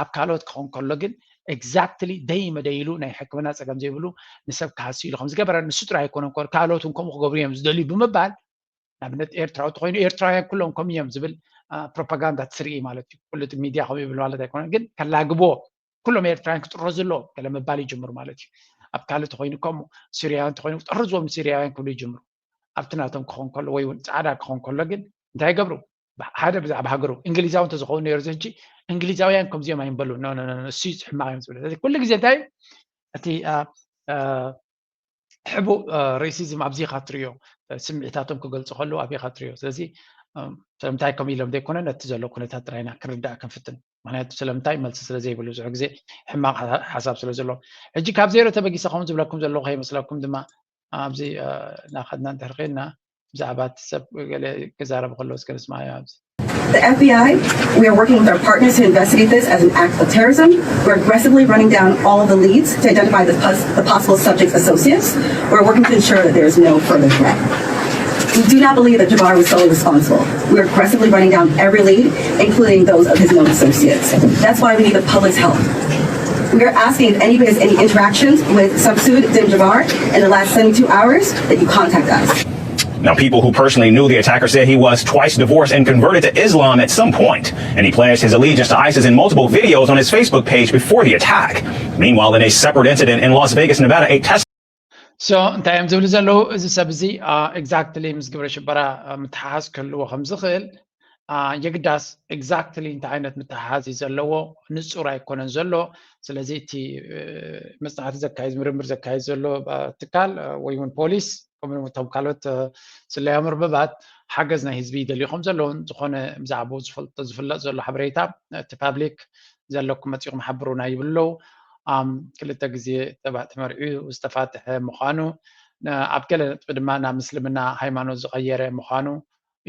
ኣብ ካልኦት ክኸውን ከሎ ግን ኤግዛክትሊ ደይ መደይ ኢሉ ናይ ሕክምና ጸገም ዘይብሉ ንሰብ ክሃሲ ኢሉ ከም ዝገበረ ንሱ ጥራይ ኣይኮነን ኮ ካልኦት እውን ከምኡ ክገብሩ እዮም ዝደልዩ ብምባል ንኣብነት ኤርትራዊ ተኮይኑ ኤርትራውያን ኩሎም ከምኡ እዮም ዝብል ፕሮፓጋንዳ ትስርኢ ማለት እዩ። ኩሉ እቲ ሚድያ ከምኡ ይብል ማለት ኣይኮነን ግን ከላግብዎ ኩሎም ኤርትራውያን ክጥረዙ ኣለዎም ገለ ምባል ይጅምሩ ማለት እዩ። ኣብ ካልእ ተኮይኑ ከምኡ ሲርያውያን ተኮይኑ ክጠርዝዎም ንሲርያውያን ክብሉ ይጅምሩ። ኣብቲ ናቶም ክኾን ከሎ ወይ እውን ፃዕዳ ክኾን ከሎ ግን እንታይ ይገብሩ? ሓደ ብዛዕባ ሃገሩ እንግሊዛዊ እንተዝኸውን ነይሩ እዚ ሕጂ እንግሊዛውያን ከምዚኦም ኣይንበሉ እሱ ሕማቕ እዮም ዝብል። ስለዚ ኩሉ ግዜ እንታይ እቲ ሕቡእ ሬሲዝም ኣብዚ ኢኻ ትሪዮ ስምዒታቶም ክገልፁ ከለዉ ኣብ ኢኻ ትሪዮ። ስለዚ ስለምንታይ ከምኡ ኢሎም ዘይኮነ ነቲ ዘሎ ኩነታት ጥራይና ክንርዳእ ክንፍትን ምክንያቱ ስለምንታይ መልሲ ስለ ዘይብሉ ብዙሕ ግዜ ሕማቕ ሓሳብ ስለ ዘለዎ ሕጂ ካብ ዜሮ ተበጊሰ ከምኡ ዝብለኩም ዘለኹ ከይመስለኩም ድማ ኣብዚ እናኸድና እንድሕር ኸድና ብዛዕባ እቲ ሰብ ገለ ክዛረብ ከሎ እስከ ንስማዮ ኣብዚ The F B I, we are working with our partners to investigate this as an act of terrorism. We're aggressively running down all of the leads to identify the, pos- the possible subject's associates. We're working to ensure that there is no further threat. We do not believe that Jabbar was solely responsible. We're aggressively running down every lead, including those of his known associates. That's why we need the public's help. We are asking if anybody has any interactions with Samsud Din Jabbar in the last seventy-two hours that you contact us. Now, people who personally knew the attacker said he was twice divorced and converted to Islam at some point, and he pledged his allegiance to ISIS in multiple videos on his Facebook page before the attack. Meanwhile, in a separate incident in Las Vegas, Nevada, a test So እንታይ እዮም ዝብሉ ዘለዉ? እዚ ሰብ እዚ exactly ምስ ግብረ ሽበራ ምትሓሓዝ ክህልዎ ከም ዝኽእል የግዳስ exactly እንታይ ዓይነት ምትሓሓዝ እዩ ዘለዎ ንጹር ኣይኮነን ዘሎ። ስለዚ እቲ መጽናዕቲ ዘካይድ፣ ምርምር ዘካይድ ዘሎ ትካል ወይ እውን ፖሊስ፣ ከምኡ እቶም ካልኦት ስለያ መርበባት ሓገዝ ናይ ህዝቢ ይደልዩ ከም ዘለውን ዝኾነ ብዛዕባኡ ዝፈልጦ ዝፍለጥ ዘሎ ሓበሬታ እቲ ፓብሊክ ዘለኩም መጺኹም ሓብሩና ይብሉ ኣለዉ። ክልተ ግዜ ተመሪዑ ዝተፋትሐ ምዃኑ፣ ኣብ ገለ ነጥቢ ድማ ናብ ምስልምና ሃይማኖት ዝቐየረ ምዃኑ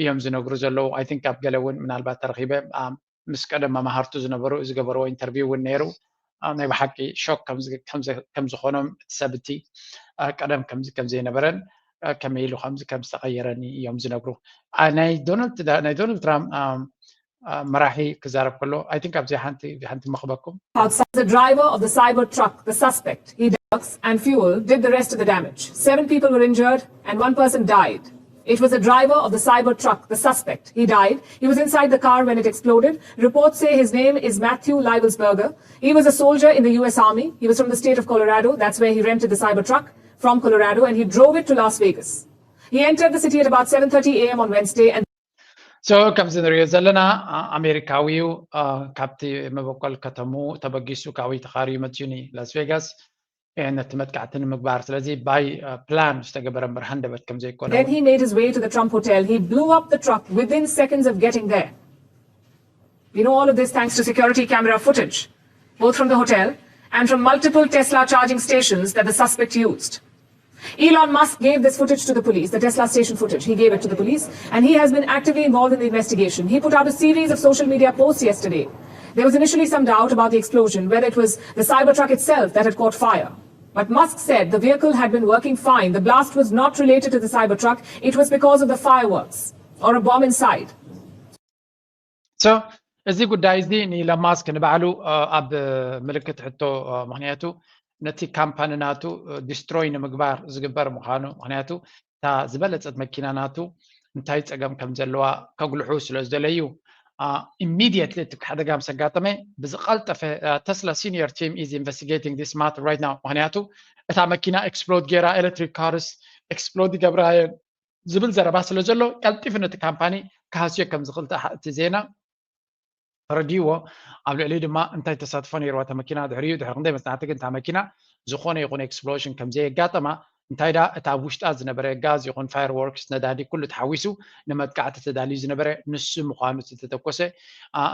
እዮም ዝነግሩ ዘለዉ። I think ኣብ ገለ እውን ምናልባት ተረኺበ ምስ ቀደም መማህርቱ ዝነበሩ ዝገበርዎ ኢንተርቪው እውን ነይሩ። ናይ ብሓቂ ሾክ ከም ዝኾኖም እቲ ሰብ እቲ ቀደም ከምዚ ከም ዘይነበረን ከመይ ኢሉ ከምዚ ከም ዝተቐየረን እዮም ዝነግሩ። ናይ ዶናልድ ትራምፕ መራሒ ክዛረብ ከሎ I think ኣብዚ ሓንቲ ሓንቲ መኽበኩም Outside the driver of the cyber truck, the suspect, he drugs and fuel did the rest of the damage. Seven people were injured and one person died. It was the driver of the cyber truck, the suspect. He died. He was inside the car when it exploded. Reports say his name is Matthew Leibelsberger. He was a soldier in the U S Army. He was from the state of Colorado. That's where he rented the cyber truck from Colorado and he drove it to Las Vegas. He entered the city at about seven thirty a m on Wednesday and So ከምዚ ንሪኦ ዘለና ኣሜሪካዊ እዩ። ካብቲ መበቆል ከተሙ ተበጊሱ ካብኡ ተኻርዩ መፅዩ ላስ ቬጋስ ነቲ መጥቃዕቲ ንምግባር። ስለዚ ባይ ፕላን ዝተገበረ እምበር ሃንደበት ከም ዘይኮነ Then he made his way to the Trump Hotel. He blew up the truck within seconds of getting there. We know all of this thanks to security camera footage, both from the hotel and from multiple Tesla charging stations that the suspect used. Elon Musk gave this footage to the police, the Tesla station footage. He gave it to the police, and he has been actively involved in the investigation. He put out a series of social media posts yesterday. There was initially some doubt about the explosion, whether it was the Cybertruck itself that had caught fire. But Musk said the vehicle had been working fine. The blast was not related to the Cybertruck, it was because of the fireworks or a bomb inside. So እዚ ጉዳይ እዚ ንኢሎን ማስክ ንባዕሉ ኣብ ምልክት ሕቶ፣ ምክንያቱ ነቲ ካምፓኒ ናቱ ዲስትሮይ ንምግባር ዝግበር ምዃኑ፣ ምክንያቱ እታ ዝበለፀት መኪና ናቱ እንታይ ፀገም ከም ዘለዋ ከጉልሑ ስለ ዝደለዩ ኢሚድየትሊ እቲ ሓደጋ ምስ ኣጋጠመ ብዝቀልጠፈ Tesla senior team is investigating this matter right now። ምክንያቱ እታ መኪና ኤክስፕሎድ ጌራ ኤሌክትሪክ ካርስ ኤክስፕሎድ ይገብራ እየን ዝብል ዘረባ ስለ ዘሎ ቀልጢፉ ነቲ ካምፓኒ ክሃስዮ ከም ዝኽእል እቲ ዜና ተረዲእዎ። ኣብ ልዕሊኡ ድማ እንታይ ተሳትፎ ነይርዋ እታ መኪና ድሕሪኡ ድሕሪ ክንደይ መጽናዕቲ ግን እታ መኪና ዝኾነ ይኹን ኤክስፕሎሽን ከም ዘየጋጠማ እንታይ ዳ እቲ ኣብ ውሽጣ ዝነበረ ጋዝ ይኹን ፋየር ወርክስ ነዳዲ ኩሉ ተሓዊሱ ንመጥቃዕቲ ተዳልዩ ዝነበረ ንሱ ምዃኑ ዝተተኮሰ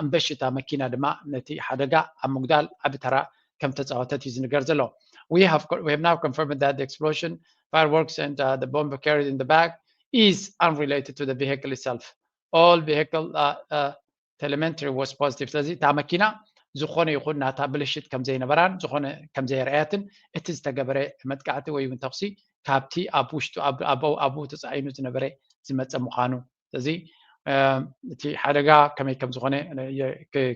እምበሺ እታ መኪና ድማ ነቲ ሓደጋ ኣብ ምጉዳል ዓቢ ተራ ከም ተጻወተት እዩ ዝንገር ዘሎ። We have, we have now confirmed that the explosion, fireworks and uh, the bomb carried in the bag is unrelated to the vehicle itself. All vehicle uh, uh, telemetry was positive. ስለዚ እታ መኪና ዝኾነ ይኹን ናታ ብልሽት ከም ዘይነበራን ዝኾነ ከም ዘየርኣያትን እቲ ዝተገበረ መጥቃዕቲ ወይ እውን ተኩሲ ካብቲ ኣብ ውሽጡ ኣብኡ ተፃዒኑ ዝነበረ ዝመፀ ምዃኑ። ስለዚ እቲ ሓደጋ ከመይ ከም ዝኾነ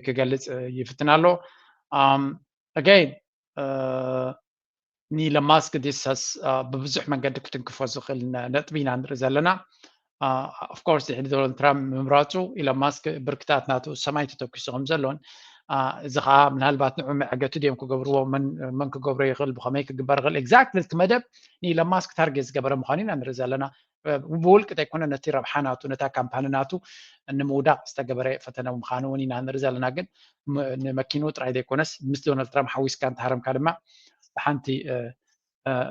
ክገልፅ ይፍትን ኣሎ። ኣገይን ንኢሎን ማስክ ዲሰስ ብብዙሕ መንገዲ ክትንክፎ ዝኽእል ነጥቢ ኢና ንርኢ ዘለና። ኦፍኮርስ ድሕሪ ዶናልድ ትራምፕ ምምራፁ ኢሎን ማስክ ብርክታት ናቱ ሰማይ ተተኪሱ ከም ዘሎን እዚ ከዓ ምናልባት ንዑ መዕገቲ ድዮም ክገብርዎ፣ መን ክገብሮ ይኽእል፣ ብኸመይ ክግበር ይኽእል፣ ኤግዛክትሊ እቲ መደብ ንኢሎን ማስክ ታርጌት ዝገበረ ምዃኑ ኢና ንርኢ ዘለና። ብውልቂ ዘይኮነ ነቲ ረብሓ ናቱ ነታ ካምፓኒ ናቱ ንምውዳቕ ዝተገበረ ፈተነ ምዃኑ እውን ኢና ንርኢ ዘለና። ግን ንመኪኑ ጥራይ ዘይኮነስ ምስ ዶናልድ ትራምፕ ሓዊስካ እንተሃረምካ ድማ ብሓንቲ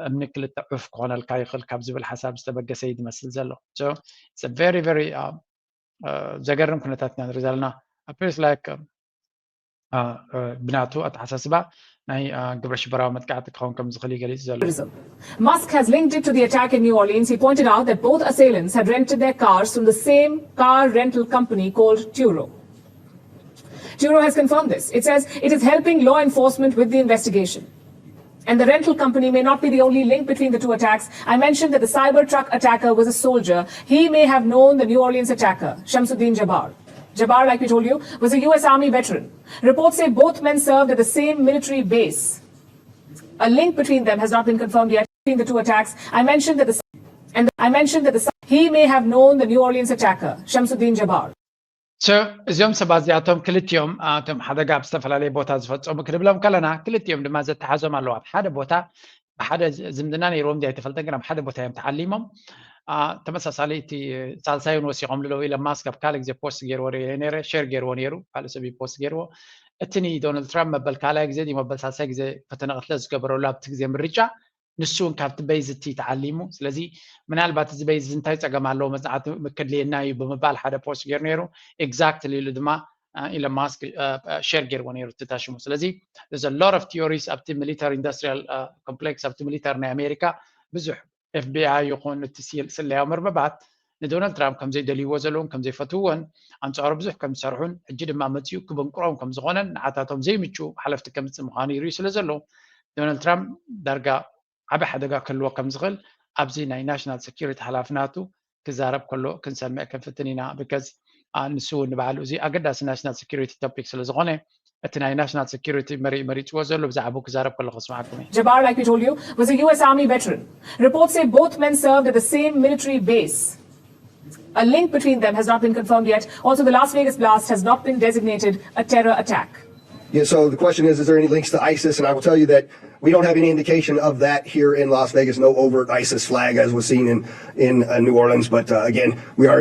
እምኒ ክልተ ዑፍ ክኾነልካ ይኽእል ካብ ዝብል ሓሳብ ዝተበገሰ እዩ ዝመስል ዘሎ። So it's a very very ዘገርም ኩነታት ኢና ንርኢ ዘለና። Appears like ብናቱ ኣተሓሳስባ ናይ ግብረ ሽበራዊ መጥቃዕቲ ክኸውን ከም ዝኽእል እዩ ገሊጹ ዘሎ። Musk has linked it to the attack in New Orleans. He pointed out that both assailants had rented their cars from the same car rental company called Turo. Turo has confirmed this. It says it is helping law enforcement with the investigation. And the rental company may not be the only link between the two attacks. I mentioned that the Cybertruck attacker was a soldier. He may have known the New Orleans attacker, Shamsuddin Jabbar. Jabbar, like we told you, was a U S Army veteran. Reports say both men served at the same military base. A link between them has not been confirmed yet. Between the two attacks, I mentioned that the and I mentioned that the he may have known the New Orleans attacker, Shamsuddin Jabbar. So እዚኦም ሰባት እዚኣቶም ክልቲኦም እቶም ሓደጋ ኣብ ዝተፈላለየ ቦታ ዝፈጸሙ ክንብሎም ከለና ክልቲኦም ድማ ዘተሓዞም ኣለዉ። ኣብ ሓደ ቦታ ብሓደ ዝምድና ነይርዎም ዲ ኣይተፈልጠን፣ ግን ኣብ ሓደ ቦታ እዮም ተዓሊሞም። ተመሳሳሊ እቲ ሳልሳይ እውን ወሲኾም ኣለዉ። ኢለን ማስክ ኣብ ካልእ ግዜ ፖስት ገይርዎ ነይረ፣ ሸር ገይርዎ ነይሩ፣ ካልእ ሰብ ፖስት ገይርዎ። እቲ ንዶናልድ ትራምፕ መበል ካልኣይ ግዜ ድዩ መበል ሳልሳይ ግዜ ፈተነ ቅትለት ዝገበረሉ ኣብቲ ግዜ ምርጫ፣ ንሱ እውን ካብቲ በይዝ እቲ ተዓሊሙ። ስለዚ ምናልባት እዚ በይዝ እንታይ ጸገም ኣለዎ መጽናዕቲ ክድልየና እዩ ብምባል ሓደ ፖስት ገይሩ ነይሩ። ኤግዛክትሊ ኢሉ ድማ ኢለን ማስክ ሸር ገይርዎ ነይሩ እቲ ታሽሙ። ስለዚ there's a lot of theories ኣብቲ ሚሊተሪ ኢንዱስትሪያል ኮምፕሌክስ ኣብቲ ሚሊተሪ ናይ ኣሜሪካ ብዙሕ ኤፍቢኣይ ይኹን እቲ ስለያዊ መርበባት ንዶናልድ ትራምፕ ከም ዘይደልይዎ ዘለውን ከም ዘይፈትውዎን ኣንጻሩ ብዙሕ ከም ዝሰርሑን ሕጂ ድማ መጺኡ ክብንቅሮም ከም ዝኾነን ንዓታቶም ዘይምቹ ሓለፍቲ ከምጽእ ምዃኑ ይርእዩ ስለ ዘለዉ ዶናልድ ትራምፕ ዳርጋ ዓቢ ሓደጋ ክህልዎ ከም ዝኽእል ኣብዚ ናይ ናሽናል ሴኩሪቲ ሓላፊ ናቱ ክዛረብ ከሎ ክንሰምዕ ክንፍትን ኢና። ብከዝ ንሱ እውን ንባዕሉ እዚ ኣገዳሲ ናሽናል ሴኩሪቲ ቶፒክ ስለ ዝኾነ እቲ ናይ ናሽናል ሴኩሪቲ መሪጽዎ ዘሎ ብዛዕባኡ ክዛረብ ከሎ ክስማዓኩም እዩ። Jabbar, like we told you, was a U S Army veteran. Reports say both men served at the same military base. A link between them has not been confirmed yet. Also, the Las Vegas blast has not been designated a terror attack. Yeah, so the question is, is there any links to ISIS? And I will tell you that we don't have any indication of that here in Las Vegas. No overt ISIS flag as was seen in, in uh, New Orleans. But uh, again, we are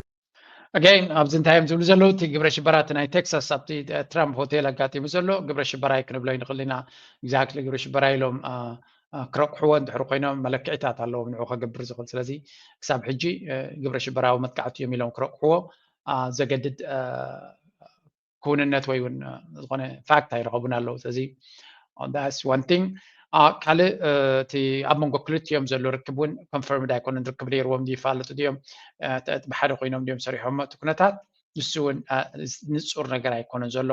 ኣገይን ኣብዚ እንታይ እዮም ዝብሉ ዘለዉ? እቲ ግብረ ሽበራ እቲ ናይ ቴክሳስ ኣብቲ ትራምፕ ሆቴል ኣጋጢሙ ዘሎ ግብረ ሽበራ እዩ ክንብሎ ይንኽእል ኢና። ኤግዛክትሊ ግብረ ሽበራ ኢሎም ክረቑሕዎ እንድሕር ኮይኖም መለክዒታት ኣለዎም ንዑ ከገብር ዝኽእል። ስለዚ ክሳብ ሕጂ ግብረ ሽበራዊ መጥቃዕቲ እዮም ኢሎም ክረቑሕዎ ዘገድድ ክውንነት ወይ እውን ዝኾነ ፋክት ኣይረኸቡን ኣለዉ። ስለዚ that's one thing። ካልእ እቲ ኣብ መንጎ ክልቲኦም ዘሎ ርክብ እውን ኮንፈርምድ ኣይኮነን። ርክብ ነይርዎም ድዩ ይፋለጡ ድዮም ብሓደ ኮይኖም ድዮም ሰሪሖሞ እቲ ኩነታት ንሱ እውን ንፁር ነገር ኣይኮነን ዘሎ።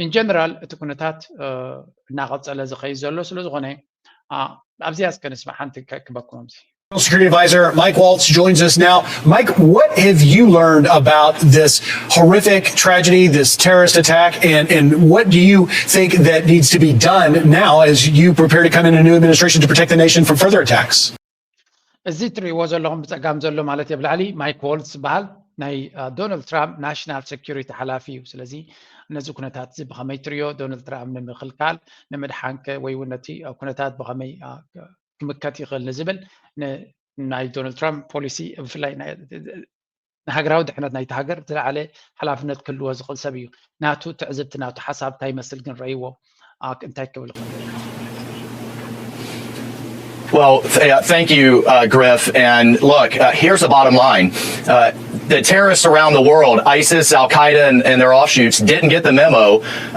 ኢን ጀነራል እቲ ኩነታት እናቐፀለ ዝኸይድ ዘሎ ስለ ዝኾነ ኣብዚኣ እስከ ንስማዕ ሓንቲ ክበኩም ኣብዚ Security Advisor Mike Waltz joins us now. Mike, what have you learned about this horrific tragedy, this terrorist attack, and, and what do you think that needs to be done now as you prepare to come in a new administration to protect the nation from further attacks? እዚ እትሪእዎ ዘለኹም ብፀጋም ዘሎ ማለት ኣብ ላዕሊ ማይክ ዋልትስ ዝበሃል ናይ ዶናልድ ትራምፕ ናሽናል ሴኩሪቲ ሓላፊ እዩ። ስለዚ ነዚ ኩነታት እዚ ብኸመይ ትሪኦ ዶናልድ ትራምፕ ንምክልካል ንምድሓንከ ወይ እውን ነቲ ኩነታት ብኸመይ ክምከት ይኽእል ንዝብል ናይ ዶናልድ ትራምፕ ፖሊሲ ብፍላይ ንሃገራዊ ድሕነት ናይቲ ሃገር ዝለዓለ ሓላፍነት ክህልዎ ዝኽእል ሰብ እዩ። ናቱ ትዕዝብቲ ናቱ ሓሳብ እንታይ ይመስል ግን ረእይዎ እንታይ ክብል ይኽእል? Well, th- uh, thank you, uh, Griff. And look, uh, here's the bottom line. Uh, the terrorists around the world, ISIS, Al Qaeda, and, and their offshoots, didn't get the memo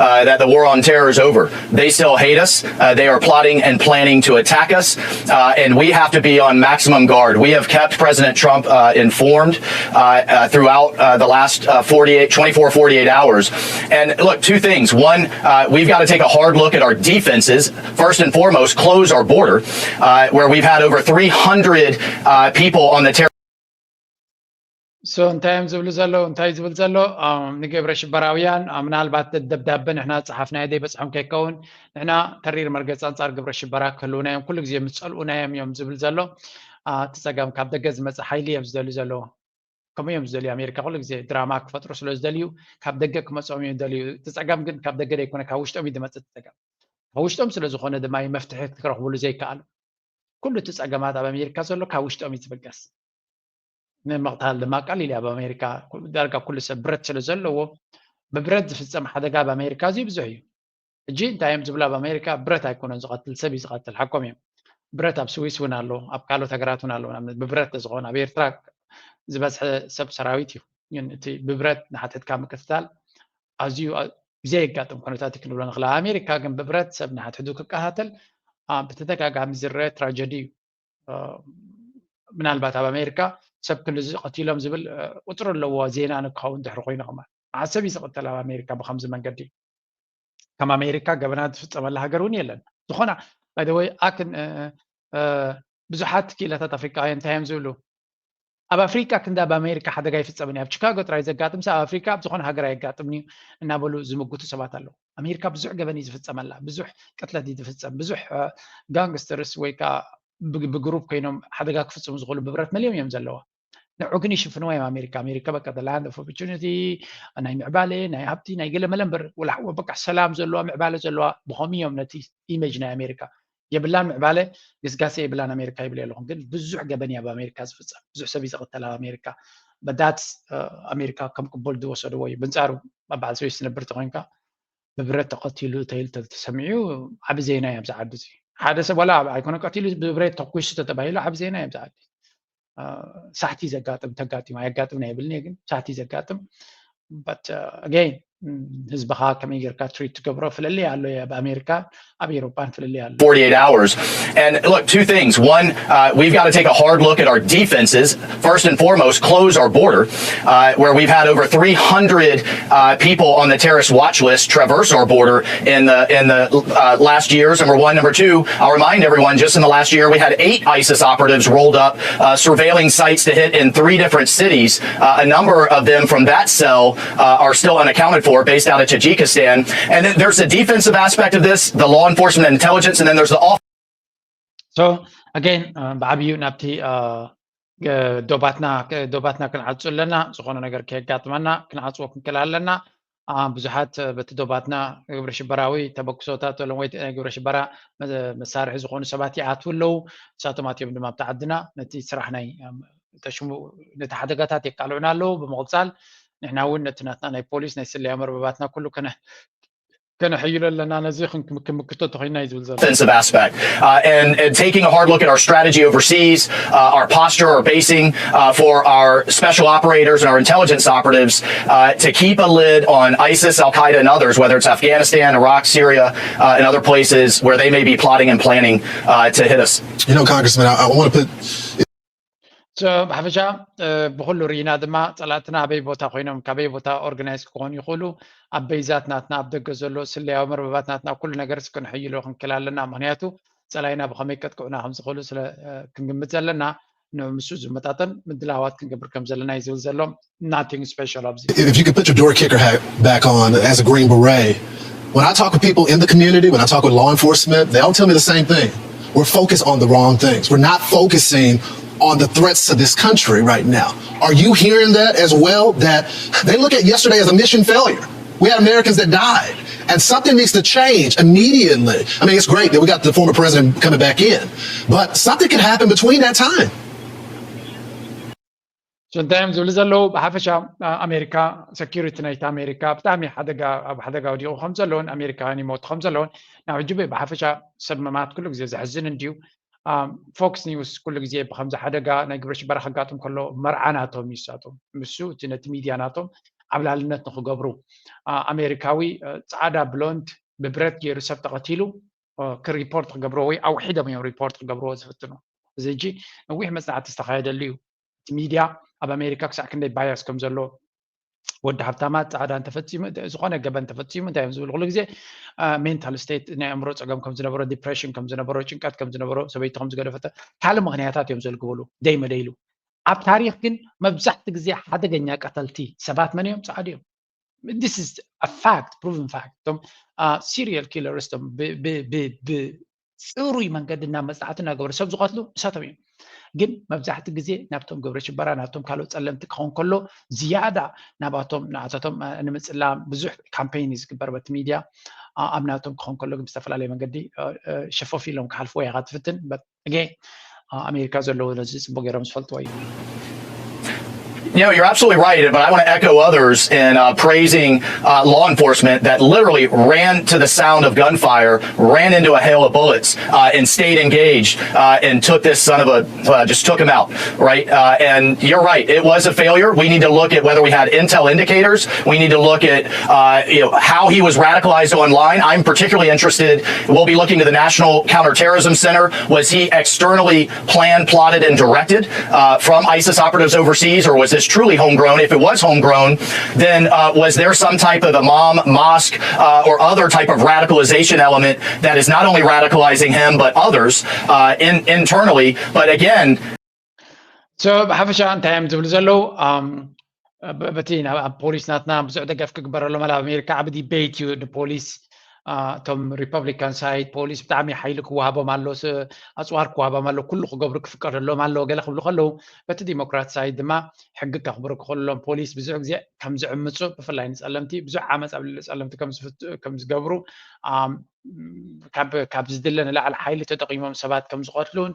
uh, that the war on terror is over. They still hate us. Uh, they are plotting and planning to attack us. Uh, and we have to be on maximum guard. We have kept President Trump uh, informed uh, uh, throughout uh, the last uh, forty-eight, twenty-four, forty-eight hours. And look, two things. One, uh, we've got to take a hard look at our defenses. First and foremost, close our border, uh, where we've had over three hundred uh, people on the terror. So እንታይ እዮም ዝብሉ ዘለዉ እንታይ ዝብል ዘሎ ንግብረ ሽበራውያን ምናልባት ደብዳበ ንሕና ዝፀሓፍናዮ ዘይበፅሖም ከይከውን ንሕና ተሪር መርገፂ ኣንፃር ግብረ ሽበራ ክህልውና እዮም ኩሉ ግዜ ምስ ፀልኡና እዮም እዮም ዝብል ዘሎ እቲ ፀገም ካብ ደገ ዝመፅእ ሓይሊ እዮም ዝደልዩ ዘለዉ ከምኡ እዮም ዝደልዩ ኣሜሪካ ኩሉ ግዜ ድራማ ክፈጥሩ ስለ ዝደልዩ ካብ ደገ ክመፅኦም እዮም ዝደልዩ እቲ ፀገም ግን ካብ ደገ ዘይኮነ ካብ ውሽጦም እዩ ዝመፅእ እቲ ፀገም ካብ ውሽጦም ስለ ዝኾነ ድማ እዩ መፍትሒ ክረኽብሉ ዘይከኣሉ ኩሉ እቲ ፀገማት ኣብ ኣሜሪካ ዘሎ ካብ ውሽጦም እዩ ዝብገስ ንምቕታል ድማ ቀሊል ኣብ ኣሜሪካ ዳርጋ ኩሉ ሰብ ብረት ስለ ዘለዎ ብብረት ዝፍፀም ሓደጋ ኣብ ኣሜሪካ እዚ ብዙሕ እዩ ሕጂ እንታይ እዮም ዝብሉ ኣብ ኣሜሪካ ብረት ኣይኮነን ዝቐትል ሰብ እዩ ዝቐትል ሓቆም እዮም ብረት ኣብ ስዊስ እውን ኣሎ ኣብ ካልኦት ሃገራት እውን ኣሎ ብብረት ዝኾነ ኣብ ኤርትራ ዝበዝሐ ሰብ ሰራዊት እዩ ግን እቲ ብብረት ንሓትሕትካ ምቅትታል ኣዝዩ ብዘየጋጥም ኩነታት እዩ ክንብሎ ንኽእል ኣብ ኣሜሪካ ግን ብብረት ሰብ ንሓትሕዱ ክቀታተል ብተደጋጋሚ ዝረአ ትራጀዲ እዩ ምናልባት ኣብ ኣሜሪካ ሰብ ክንድዚ ቀቲሎም ዝብል ቁፅሪ ኣለዎ ዜና ንክኸውን ድሕሪ ኮይኑ ከማ መዓት ሰብ እዩ ዝቕተል ኣብ ኣሜሪካ ብከምዚ መንገዲ ከም ኣሜሪካ ገበናት ዝፍፀመላ ሃገር እውን የለን ዝኾና ባይደወይ ኣክን ብዙሓት ክኢላታት ኣፍሪቃውያን እንታይ እዮም ዝብሉ ኣብ ኣፍሪቃ ክንዲ ኣብ ኣሜሪካ ሓደጋ ይፍፀምን ኣብ ቺካጎ ጥራይ ዘጋጥምሲ ኣብ ኣፍሪቃ ኣብ ዝኾነ ሃገር ኣየጋጥምን እዩ እናበሉ ዝምጉቱ ሰባት ኣለዉ ኣሜሪካ ብዙሕ ገበን እዩ ዝፍፀመላ ብዙሕ ቅትለት እዩ ዝፍፀም ብዙሕ ጋንግስተርስ ወይ ከዓ ብግሩፕ ኮይኖም ሓደጋ ክፍፅሙ ዝኽእሉ ብብረት መሊኦም እዮም ዘለዋ ንዑ ግን ይሽፍንዎ እዮም ኣሜሪካ ኣሜሪካ በቃ land of opportunity ናይ ምዕባለ ናይ ሃብቲ ናይ ገለ መለ እምበር ወላ በቃ ሰላም ዘለዋ ምዕባለ ዘለዋ ብኸም እዮም ነቲ ኢሜጅ ናይ ኣሜሪካ የብላን ምዕባለ ግስጋሴ የብላን ኣሜሪካ ይብል ኣለኹ። ግን ብዙሕ ገበን እያ ኣብ ኣሜሪካ ዝፍጸም። ብዙሕ ሰብ እዩ ዝቕተል ኣብ ኣሜሪካ። በዳት ኣሜሪካ ከም ቅቡል ዝወሰድዎ እዩ። ብንጻሩ ኣብ በዓል ሰበይቲ ዝነብር ተኾይንካ ብብረት ተቐቲሉ ተይሉ ተተሰሚዑ ዓቢ ዜና እዩ ኣብዚ ዓዲ እዚ። ሓደ ሰብ ዋላ ኣይኮነ ቀቲሉ ብብረት ተኩሱ ተተባሂሉ ዓቢ ዜና እዩ ኣብዚ ዓዲ። ሳሕቲ ዘጋጥም ተጋጢሙ ኣየጋጥምን ኣይብልን እየ፣ ግን ሳሕቲ ዘጋጥም። But again ህዝብኻ ከመይ ጌርካ ትሪት ትገብሮ ፍልልይ ኣሎ። ኣብ ኣሜሪካ ኣብ ኤሮጳን ፍልልይ ኣሎ። forty-eight hours. And look, two things. One, uh, we've got to take a hard look at our defenses. First and foremost, close our border, uh, where we've had over three hundred uh, people on the terrorist watch list traverse our border in the in the uh, last years. Number one, number two, I'll remind everyone, just in the last year, we had eight ISIS operatives rolled up, uh, surveilling sites to hit in three different cities. Uh, a number of them from that cell uh, are still unaccounted for, based out of Tajikistan. And then there's the defensive aspect of this, the law enforcement and intelligence, and then there's the off. So again ብዓብዩ ናብቲ ዶባትና ዶባትና ክንዓጹ ኣለና። ዝኾነ ነገር ከየጋጥመና ክንዓጽዎ ክንክእል ኣለና። ብዙሓት በቲ ዶባትና ግብረ ሽበራዊ ተበግሶታት ዘለዎም ወይ ናይ ግብረ ሽበራ መሳርሒ ዝኾኑ ሰባት ይኣትዉ ኣለዉ። ንሳቶም ኣትዮም ድማ ኣብቲ ዓድና ነቲ ስራሕ ናይ ነቲ ሓደጋታት የቃልዑና ኣለዉ። ብምቕጻል ንሕና እውን ነቲ ናትና ናይ ፖሊስ ናይ ስለያ መርበባትና ኩሉ ከነሕይሎ ኣለና። ነዚ ክምክቶ ተኾይና እዩ ዝብል ዘሎ። Offensive aspect uh, and, and taking a hard look at our strategy overseas, uh, our posture, our basing uh, for our special operators and our intelligence operators uh, to keep a lid on ISIS, Al Qaeda, and others, whether it's Afghanistan, Iraq, Syria, uh, and other places where they may be plotting and planning uh, to hit us. You know, Congressman, I, I want to put ብሓፈሻ ብኩሉ ርኢና ድማ ጸላእትና ኣበይ ቦታ ኮይኖም ካበይ ቦታ ኦርጋናይዝ ክኾኑ ይኽእሉ ኣብ በይዛት ናትና ኣብ ደገ ዘሎ ስለያዊ መርበባት ናትና ኩሉ ነገር ክንሕይሎ ክንክእል ኣለና። ምክንያቱ ጸላይና ብኸመይ ከጥቅዑና ከም ዝኽእሉ ስለ ክንግምት ዘለና ንምሱ ዝመጣጠን ምድላዋት ክንገብር ከም ዘለና እዩ ዝብል ዘሎ። Nothing special ኣብዚ If you could put your door kicker hat back on as a Green Beret, when I talk with people in the community, when I talk with law enforcement, they all tell me the same thing. We're focused on the wrong things. We're not focusing on the threats to this country right now. Are you hearing that as well? That they look at yesterday as a mission failure. We had Americans that died, and something needs to change immediately. I mean, it's great that we got the former president coming back in, but something could happen between that time. So እንታይ እዮም ዝብሉ ዘለዉ? ብሓፈሻ ኣሜሪካ፣ ሰኪሪቲ ናይቲ ኣሜሪካ ብጣዕሚ ሓደጋ ኣብ ሓደጋ ወዲቑ ከም ዘለውን ኣሜሪካውያን ይሞቱ ከም ዘለውን ናብ ሕጂ ብሓፈሻ ሰብ ምማት ኩሉ ግዜ ዘሕዝን እንድዩ። ፎክስ ኒውስ ኩሉ ግዜ ብከምዚ ሓደጋ ናይ ግብረ ሽበራ ከጋጥም ከሎ መርዓ ናቶም እዩ። ንሳቶም ንሱ እቲ ነቲ ሚድያ ናቶም ዓብላልነት ንክገብሩ ኣሜሪካዊ ፃዕዳ ብሎንድ ብብረት ገይሩ ሰብ ተቐቲሉ ክሪፖርት ክገብርዎ ወይ ኣውሒዶም እዮም ሪፖርት ክገብርዎ ዝፍትኑ። እዚ ሕጂ ነዊሕ መፅናዕቲ ዝተካየደሉ እዩ። እቲ ሚድያ ኣብ ኣሜሪካ ክሳዕ ክንደይ ባያስ ከም ዘሎ ወዲ ሃብታማት ፃዕዳ እንተፈፂሙ ዝኾነ ገበን ተፈፂሙ እንታይ እዮም ዝብሉ ኩሉ ግዜ ሜንታል ስቴት ናይ ኣእምሮ ፀገም ከም ዝነበሮ ዲፕሬሽን ከም ዝነበሮ ጭንቀት ከም ዝነበሮ ሰበይቲ ከም ዝገደፈተ ካልእ ምክንያታት እዮም ዘልግብሉ ደይመደይሉ። ኣብ ታሪክ ግን መብዛሕቲ ግዜ ሓደገኛ ቀተልቲ ሰባት መን እዮም? ፃዕዱ እዮም። This is a fact, proven fact። እቶም serial killers እቶም ብፅሩይ መንገዲ እናመፅናዕቲ እናገበሩ ሰብ ዝቐትሉ ንሳቶም እዮም። ግን መብዛሕቲ ግዜ ናብቶም ግብረ ሽበራ ናብቶም ካልኦት ፀለምቲ ክኸውን ከሎ ዝያዳ ናባቶም ንኣታቶም ንምፅላም ብዙሕ ካምፔይን እዩ ዝግበር በቲ ሚድያ። ኣብ ናቶም ክኸውን ከሎ ግን ብዝተፈላለየ መንገዲ ሸፈፍ ኢሎም ክሓልፍዎ ኢኻ ትፍትን። ኣሜሪካ ዘለዉ ነዚ ፅቡቅ ገይሮም ዝፈልጥዎ እዩ። You know, you're absolutely right, but I want to echo others in uh, praising uh, law enforcement that literally ran to the sound of gunfire, ran into a hail of bullets, uh, and stayed engaged uh, and took this son of a, uh, just took him out, right? Uh, and you're right, it was a failure. We need to look at whether we had intel indicators. We need to look at uh, you know, how he was radicalized online. I'm particularly interested. We'll be looking to the National Counterterrorism Center. Was he externally planned, plotted, and directed uh, from ISIS operatives overseas, or was this truly homegrown? If it was homegrown, then uh, was there some type of imam, mosque, uh, or other type of radicalization element that is not only radicalizing him but others uh, in, internally? But again, so ብሓፈሻ እንታይ እዮም ዝብሉ ዘለዉ? በቲ ኣብ ፖሊስ ናትና ብዙሕ ደገፍ ክግበረሎም ኣብ ኣሜሪካ ዓቢ ዲቤት እዩ ንፖሊስ እቶም ሪፐብሊካን ሳይድ ፖሊስ ብጣዕሚ ሓይሊ ክወሃቦም ኣሎ፣ ኣፅዋር ክወሃቦም ኣሎ፣ ኩሉ ክገብሩ ክፍቀደሎም ኣሎ ገለ ክብሉ ከለዉ፣ በቲ ዲሞክራት ሳይድ ድማ ሕጊ ከኽብሩ ክኽእሎም ፖሊስ ብዙሕ ግዜ ከም ዝዕምፁ፣ ብፍላይ ንፀለምቲ ብዙሕ ዓመፅ ኣብ ልዕሊ ፀለምቲ ከም ዝገብሩ፣ ካብ ዝድለ ንላዕሊ ሓይሊ ተጠቂሞም ሰባት ከም ዝቐትሉን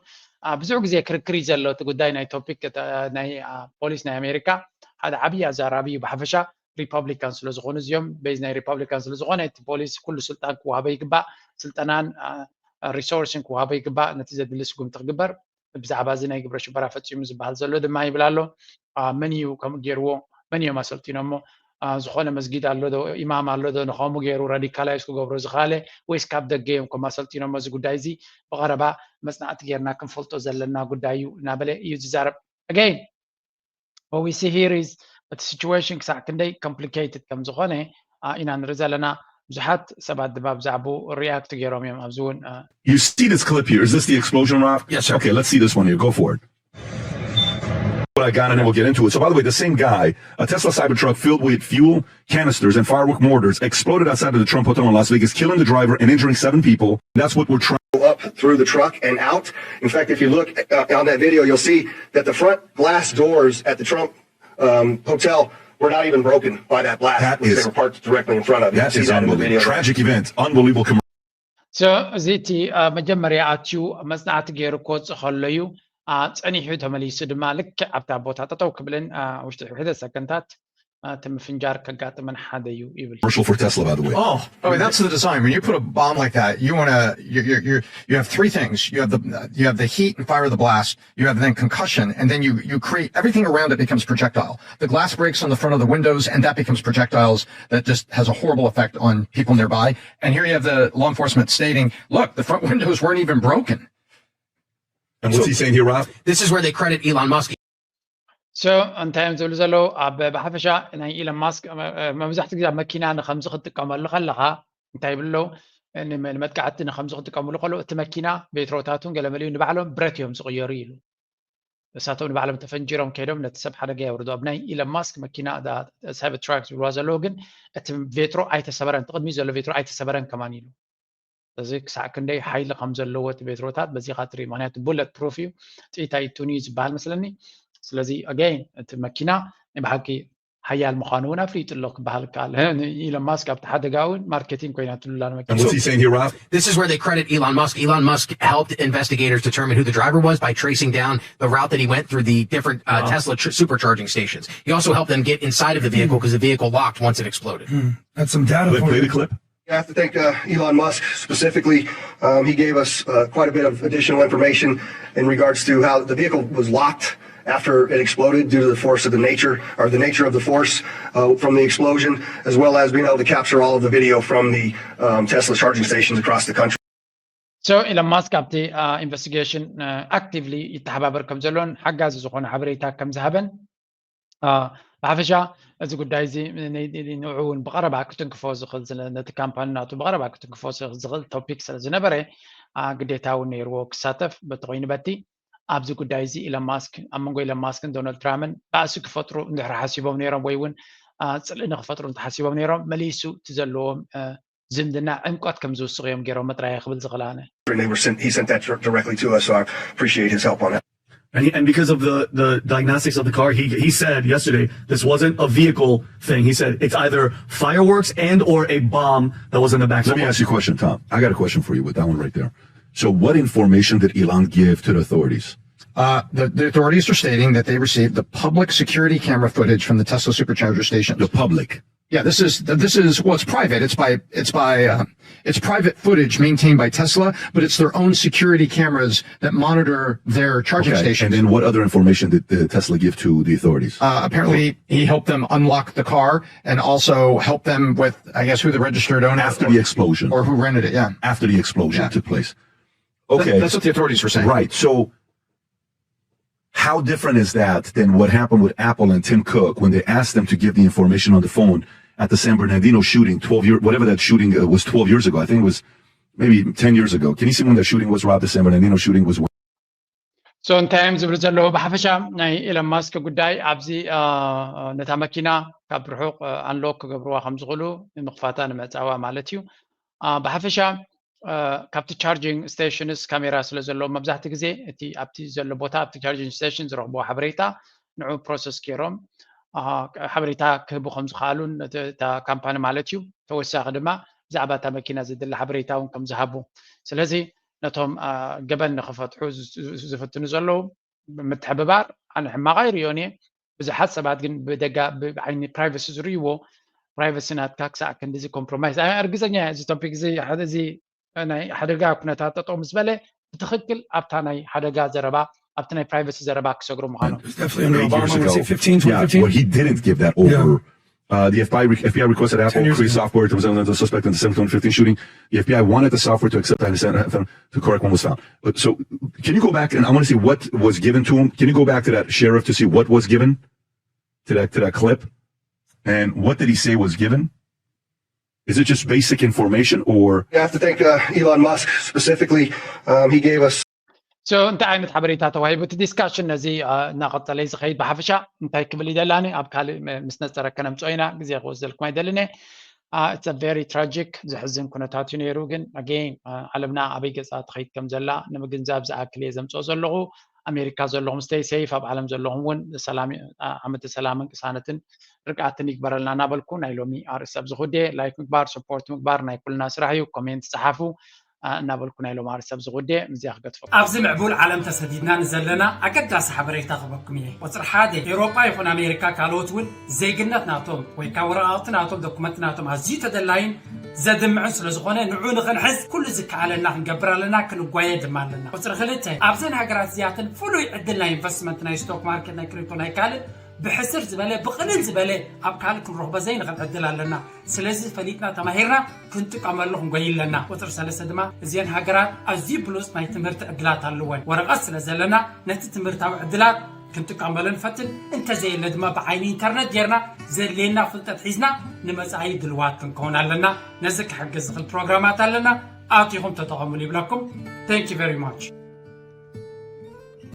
ብዙሕ ግዜ ክርክር እዩ ዘሎ። እቲ ጉዳይ ናይ ቶፒክ ናይ ፖሊስ ናይ ኣሜሪካ ሓደ ዓብዪ ኣዛራቢ እዩ። ብሓፈሻ ሪፐብሊካን ስለዝኾኑ እዚኦም ቤዝ ናይ ሪፐብሊካን ስለዝኾነ እቲ ፖሊስ ኩሉ ስልጣን ክወሃቦ ይግባእ፣ ስልጠናን ሪሶርስን ክወሃቦ ይግባእ፣ ነቲ ዘድሊ ስጉምቲ ክግበር ብዛዕባ እዚ ናይ ግብረ ሽበራ ፈፂሙ ዝበሃል ዘሎ ድማ ይብል ኣሎ። መን እዩ ከምኡ ገይርዎ? መን እዮም ኣሰልጢኖሞ? ዝኾነ መስጊድ ኣሎ ዶ? ኢማም ኣሎ ዶ ንኸምኡ ገይሩ ራዲካላይዝ ክገብሮ ዝኸኣለ? ወይስ ካብ ደገ እዮም ከም ኣሰልጢኖሞ? እዚ ጉዳይ እዚ ብቐረባ መፅናዕቲ ጌርና ክንፈልጦ ዘለና ጉዳይ እዩ እናበለ እዩ ዝዛረብ። ኣገይን what we see here is እቲ ሲቹዌሽን ክሳዕ ክንደይ ኮምፕሊኬትድ ከም ዝኾነ ኢና ንርኢ ዘለና። ብዙሓት ሰባት ድማ ብዛዕባኡ ሪያክት ገይሮም እዮም። ኣብዚ እውን You see this clip here? Is this the explosion, Rob? Yes, sir. Okay, let's see this one here. Go for it. What I got, and then we'll get into it. So, by the way, the same guy, a Tesla Cybertruck filled with fuel canisters and firework mortars exploded outside of the Trump Hotel in Las Vegas, killing the driver and injuring seven people. That's what we're trying. Up through the truck and out. In fact, if you look uh, on that video, you'll see that the front glass doors at the Trump um, hotel were not even broken by that blast, That which is- they were parked directly in front of. You That can see is that in the video. unbelievable. Tragic event. Unbelievable commercial. So እዚ እቲ መጀመርያ ኣትዩ መፅናዕቲ ገይሩ ክወፅእ ከሎ እዩ። ጸኒሑ ተመሊሱ ድማ ልክዕ ኣብታ ቦታ ጠጠው ክብልን ውሽጢ ሕደ ሰከንታት እቲ ምፍንጃር ከጋጥምን ሓደ እዩ ይብል። Commercial for Tesla, by the way. Oh, oh, that's the design. When you put a bomb like that, you want to you you you you have three things. You have the you have the heat and fire of the blast. You have then concussion, and then you you create everything around it becomes projectile. The glass breaks on the front of the windows, and that becomes projectiles that just has a horrible effect on people nearby. And here you have the law enforcement stating, "Look, the front windows weren't even broken." And what's he saying here, Rob? This is where they credit Elon Musk. So እንታይ እዮም ዝብሉ ዘለዉ? ኣብ ብሓፈሻ ናይ ኢለን ማስክ መብዛሕትኡ ግዜ ኣብ መኪና ንከምዚ ክትጥቀመሉ ከለኻ እንታይ ይብሉ ኣለዉ? ንመጥቃዕቲ ንከምዚ ክጥቀምሉ ከለዉ እቲ መኪና ቤትሮታቱን ገለመሊኡ ንባዕሎም ብረት እዮም ዝቕየሩ ኢሉ። እሳቶም ንባዕሎም ተፈንጂሮም ከይዶም ነቲ ሰብ ሓደጋ የውርዱ። ኣብ ናይ ኢለን ማስክ መኪና ሳይበር ትራክ ዝብልዋ ዘለዉ ግን እቲ ቬትሮ ኣይተሰበረን፣ እቲ ቅድሚት ዘሎ ቬትሮ ኣይተሰበረን ከማን ኢሉ። እዚ ክሳዕ ክንደይ ሓይሊ ከም ዘለዎ እቲ ቤትሮታት በዚኻ ትርኢ። ምክንያቱ ቡለት ፕሩፍ እዩ፣ ጥይት ኣይእቱን እዩ ዝበሃል መስለኒ። ስለዚ ኣገይን እቲ መኪና ናይ ብሓቂ ሓያል ምዃኑ እውን ኣፍሊጡ ኣሎ ክበሃል ይከኣል። ኢለን ማስክ ኣብቲ ሓደጋ እውን ማርኬቲንግ ኮይናትሉ ኣላ ንመኪና። And what's he saying here, Rob? This is where they credit Elon Musk. Elon Musk helped investigators determine who the driver was by tracing down the route that he went through the different uh, Tesla tr- supercharging stations. He also helped them get inside of the vehicle because the vehicle locked once it exploded. That's some data Play, for play you. The clip. I have to thank uh, Elon Musk specifically. Um, he gave us uh, quite a bit of additional information in regards to how the vehicle was locked after it exploded due to the force of the nature or the nature of the force uh, from the explosion, as well as being able to capture all of the video from the um, Tesla charging stations across the country. So ኢለን ማስክ ኣብቲ ኢንቨስቲጌሽን ኣክቲቭሊ ይተሓባበር ከም ዘሎን ሓጋዚ ዝኾነ ሓበሬታ ከም ዝሃበን ብሓፈሻ እዚ ጉዳይ እዚ ንዑ እውን ብቐረባ ክትንክፎ ዝኽእል ነቲ ካምፓኒ ናቱ ብቐረባ ክትንክፎ ዝኽእል ቶፒክ ስለ ዝነበረ ግዴታ እውን ነይርዎ ክሳተፍ። በቲ ኮይኑ በቲ ኣብዚ ጉዳይ እዚ ኢለን ማስክ ኣብ መንጎ ኢለን ማስክን ዶናልድ ትራምፕን ባእሲ ክፈጥሩ እንድሕር ሓሲቦም ነይሮም ወይ እውን ፅልኢ ንክፈጥሩ እንተሓሲቦም ነይሮም መሊሱ እቲ ዘለዎም ዝምድና ዕምቆት ከም ዝውስኽ እዮም ገይሮም ጥራይ ክብል ዝኽእል ኣነ። And they were sent, he sent that dir- directly to us, so I appreciate his help on that. And, he, and because of the, the diagnostics of the car, he, he said yesterday this wasn't a vehicle thing. He said it's either fireworks and or a bomb that was in the back. Let me ask you a question, Tom. I got a question for you with that one right there. So, what information did Elon give to the authorities? Uh, the, the authorities are stating that they received the public security camera footage from the Tesla supercharger station. The public. Yeah, this is this is well, it's private. It's by it's by uh, it's private footage maintained by Tesla, but it's their own security cameras that monitor their charging Okay. stations. And then, what other information did the Tesla give to the authorities? Uh, apparently, he helped them unlock the car and also helped them with, I guess, who the registered owner After or, the explosion. Or who rented it. Yeah, After the explosion Yeah. Took place. That- Okay. That's what the authorities were saying. Right. So, how different is that than what happened with Apple and Tim Cook when they asked them to give the information on the phone at the San Bernardino shooting twelve years, whatever that shooting uh, was twelve years ago? I think it was maybe ten years ago. Can you see when that shooting was, Rob? The San Bernardino shooting was when? So እንታይ እዮም ዝብሉ ዘለዉ? ብሓፈሻ ናይ ኢለን ማስክ ጉዳይ ኣብዚ ነታ መኪና ካብ ርሑቕ ኣንሎክ ክገብርዋ ከም ዝኽእሉ ንምኽፋታ ንምዕፃዋ ማለት እዩ። ብሓፈሻ ካብቲ charging stations ካሜራ ስለ ዘለዎ መብዛሕቲ ግዜ እቲ ኣብቲ ዘሎ ቦታ ኣብቲ charging station ዝረኽብዎ ሓበሬታ ንዑ process ገይሮም ሓበሬታ ክህቡ ከም ዝኽኣሉን እታ ካምፓኒ ማለት እዩ። ተወሳኺ ድማ ብዛዕባ እታ መኪና ዘድሊ ሓበሬታ እውን ከም ዝሃቡ፣ ስለዚ ነቶም ገበን ንክፈትሑ ዝፍትኑ ዘለዉ ምትሕብባር ኣነ ሕማቕ ኣይርእዮን እየ። ብዙሓት ሰባት ግን ብደጋ ብዓይኒ privacy ዝርእይዎ privacy ናትካ ክሳዕ ክንዲዚ compromise እርግፀኛ እዚ topic እዚ ሓደ እዚ ናይ ሓደጋ ኩነታት ጠጠው ምስ በለ ብትኽክል ኣብታ ናይ ሓደጋ ዘረባ ኣብቲ ናይ privacy ዘረባ ክሰግሩ ምዃኖም Obama would say fifteen, twenty fifteen. What he didn't give that over. Uh, the F B I, re- F B I requested Apple create software to resemble the suspect in the December twenty fifteen shooting. The F B I wanted the software to accept that and send to correct one was found. But so, can you go back and I want to see what was given to him? Can you go back to that sheriff to see what was given to that to that clip? And what did he say was given? Is it just basic information or? I have to thank uh, Elon Musk specifically. Um, he gave us so እንታይ ዓይነት ሓበሬታ ተዋሂቡ እቲ discussion ነዚ እናቐፀለ ዝኸይድ ብሓፈሻ እንታይ ክብል ይደላኒ ኣብ ካልእ ምስ ነፀረ ከነምፅኦ ኢና ግዜ ክወስደልኩም ኣይደልን እየ it's a very tragic ዘሕዝን ኩነታት እዩ ነይሩ ግን again ዓለምና ኣበይ ገፃ ትኸይድ ከም ዘላ ንምግንዛብ ዝኣክል እየ ዘምፅኦ ዘለኹ ኣሜሪካ ዘለኹም stay safe ኣብ ዓለም ዘለኹም እውን ዓመተ ሰላምን ቅሳነትን ርግኣትን ይግበረልና እናበልኩ ናይ ሎሚ ኣርእስቲ ኣብዚ ጉዳይ like ምግባር support ምግባር ናይ ኩልና ስራሕ እዩ comment ፀሓፉ እናበልኩ ናይ ሎም ኣርእስቲ ኣብዚ ጉዳይ ምስዚኣ ክገድፎ ኣብዚ ምዕቡል ዓለም ተሰዲድና ንዘለና ኣገዳሲ ሓበሬታ ክበኩም እየ ቁፅሪ ሓደ ኤውሮጳ ይኹን ኣሜሪካ ካልኦት እውን ዜግነት ናቶም ወይ ከዓ ወረቃቅቲ ናቶም ዶኩመንት ናቶም ኣዝዩ ተደላይን ዘድምዕን ስለዝኾነ ንዑ ንኽንሕዝ ኩሉ ዝከኣለና ክንገብር ኣለና ክንጓየ ድማ ኣለና ቁፅሪ ክልተ ኣብዘን ሃገራት እዚኣተን ፍሉይ ዕድል ናይ ኢንቨስትመንት ናይ ስቶክ ማርኬት ናይ ክሪፕቶ ናይ ካልእ ብሕስር ዝበለ ብቕልል ዝበለ ኣብ ካልእ ክንረኽቦ ዘይንኽእል ዕድል ኣለና ስለዚ ፈሊጥና ተማሂርና ክንጥቀመሉ ክንጎይ ኣለና ቁፅሪ ሰለስተ ድማ እዚአን ሃገራት ኣዝዩ ብሉፅ ናይ ትምህርቲ ዕድላት ኣለወን ወረቐት ስለ ዘለና ነቲ ትምህርታዊ ዕድላት ክንጥቀመሉ ንፈትን እንተዘየለ ድማ ብዓይኒ ኢንተርነት ጌርና ዘድልየና ፍልጠት ሒዝና ንመፃኢ ድልዋት ክንከውን ኣለና ነዚ ክሕግዝ ዝኽእል ፕሮግራማት ኣለና ኣቲኹም ተጠቐሙሉ ይብለኩም thank you very much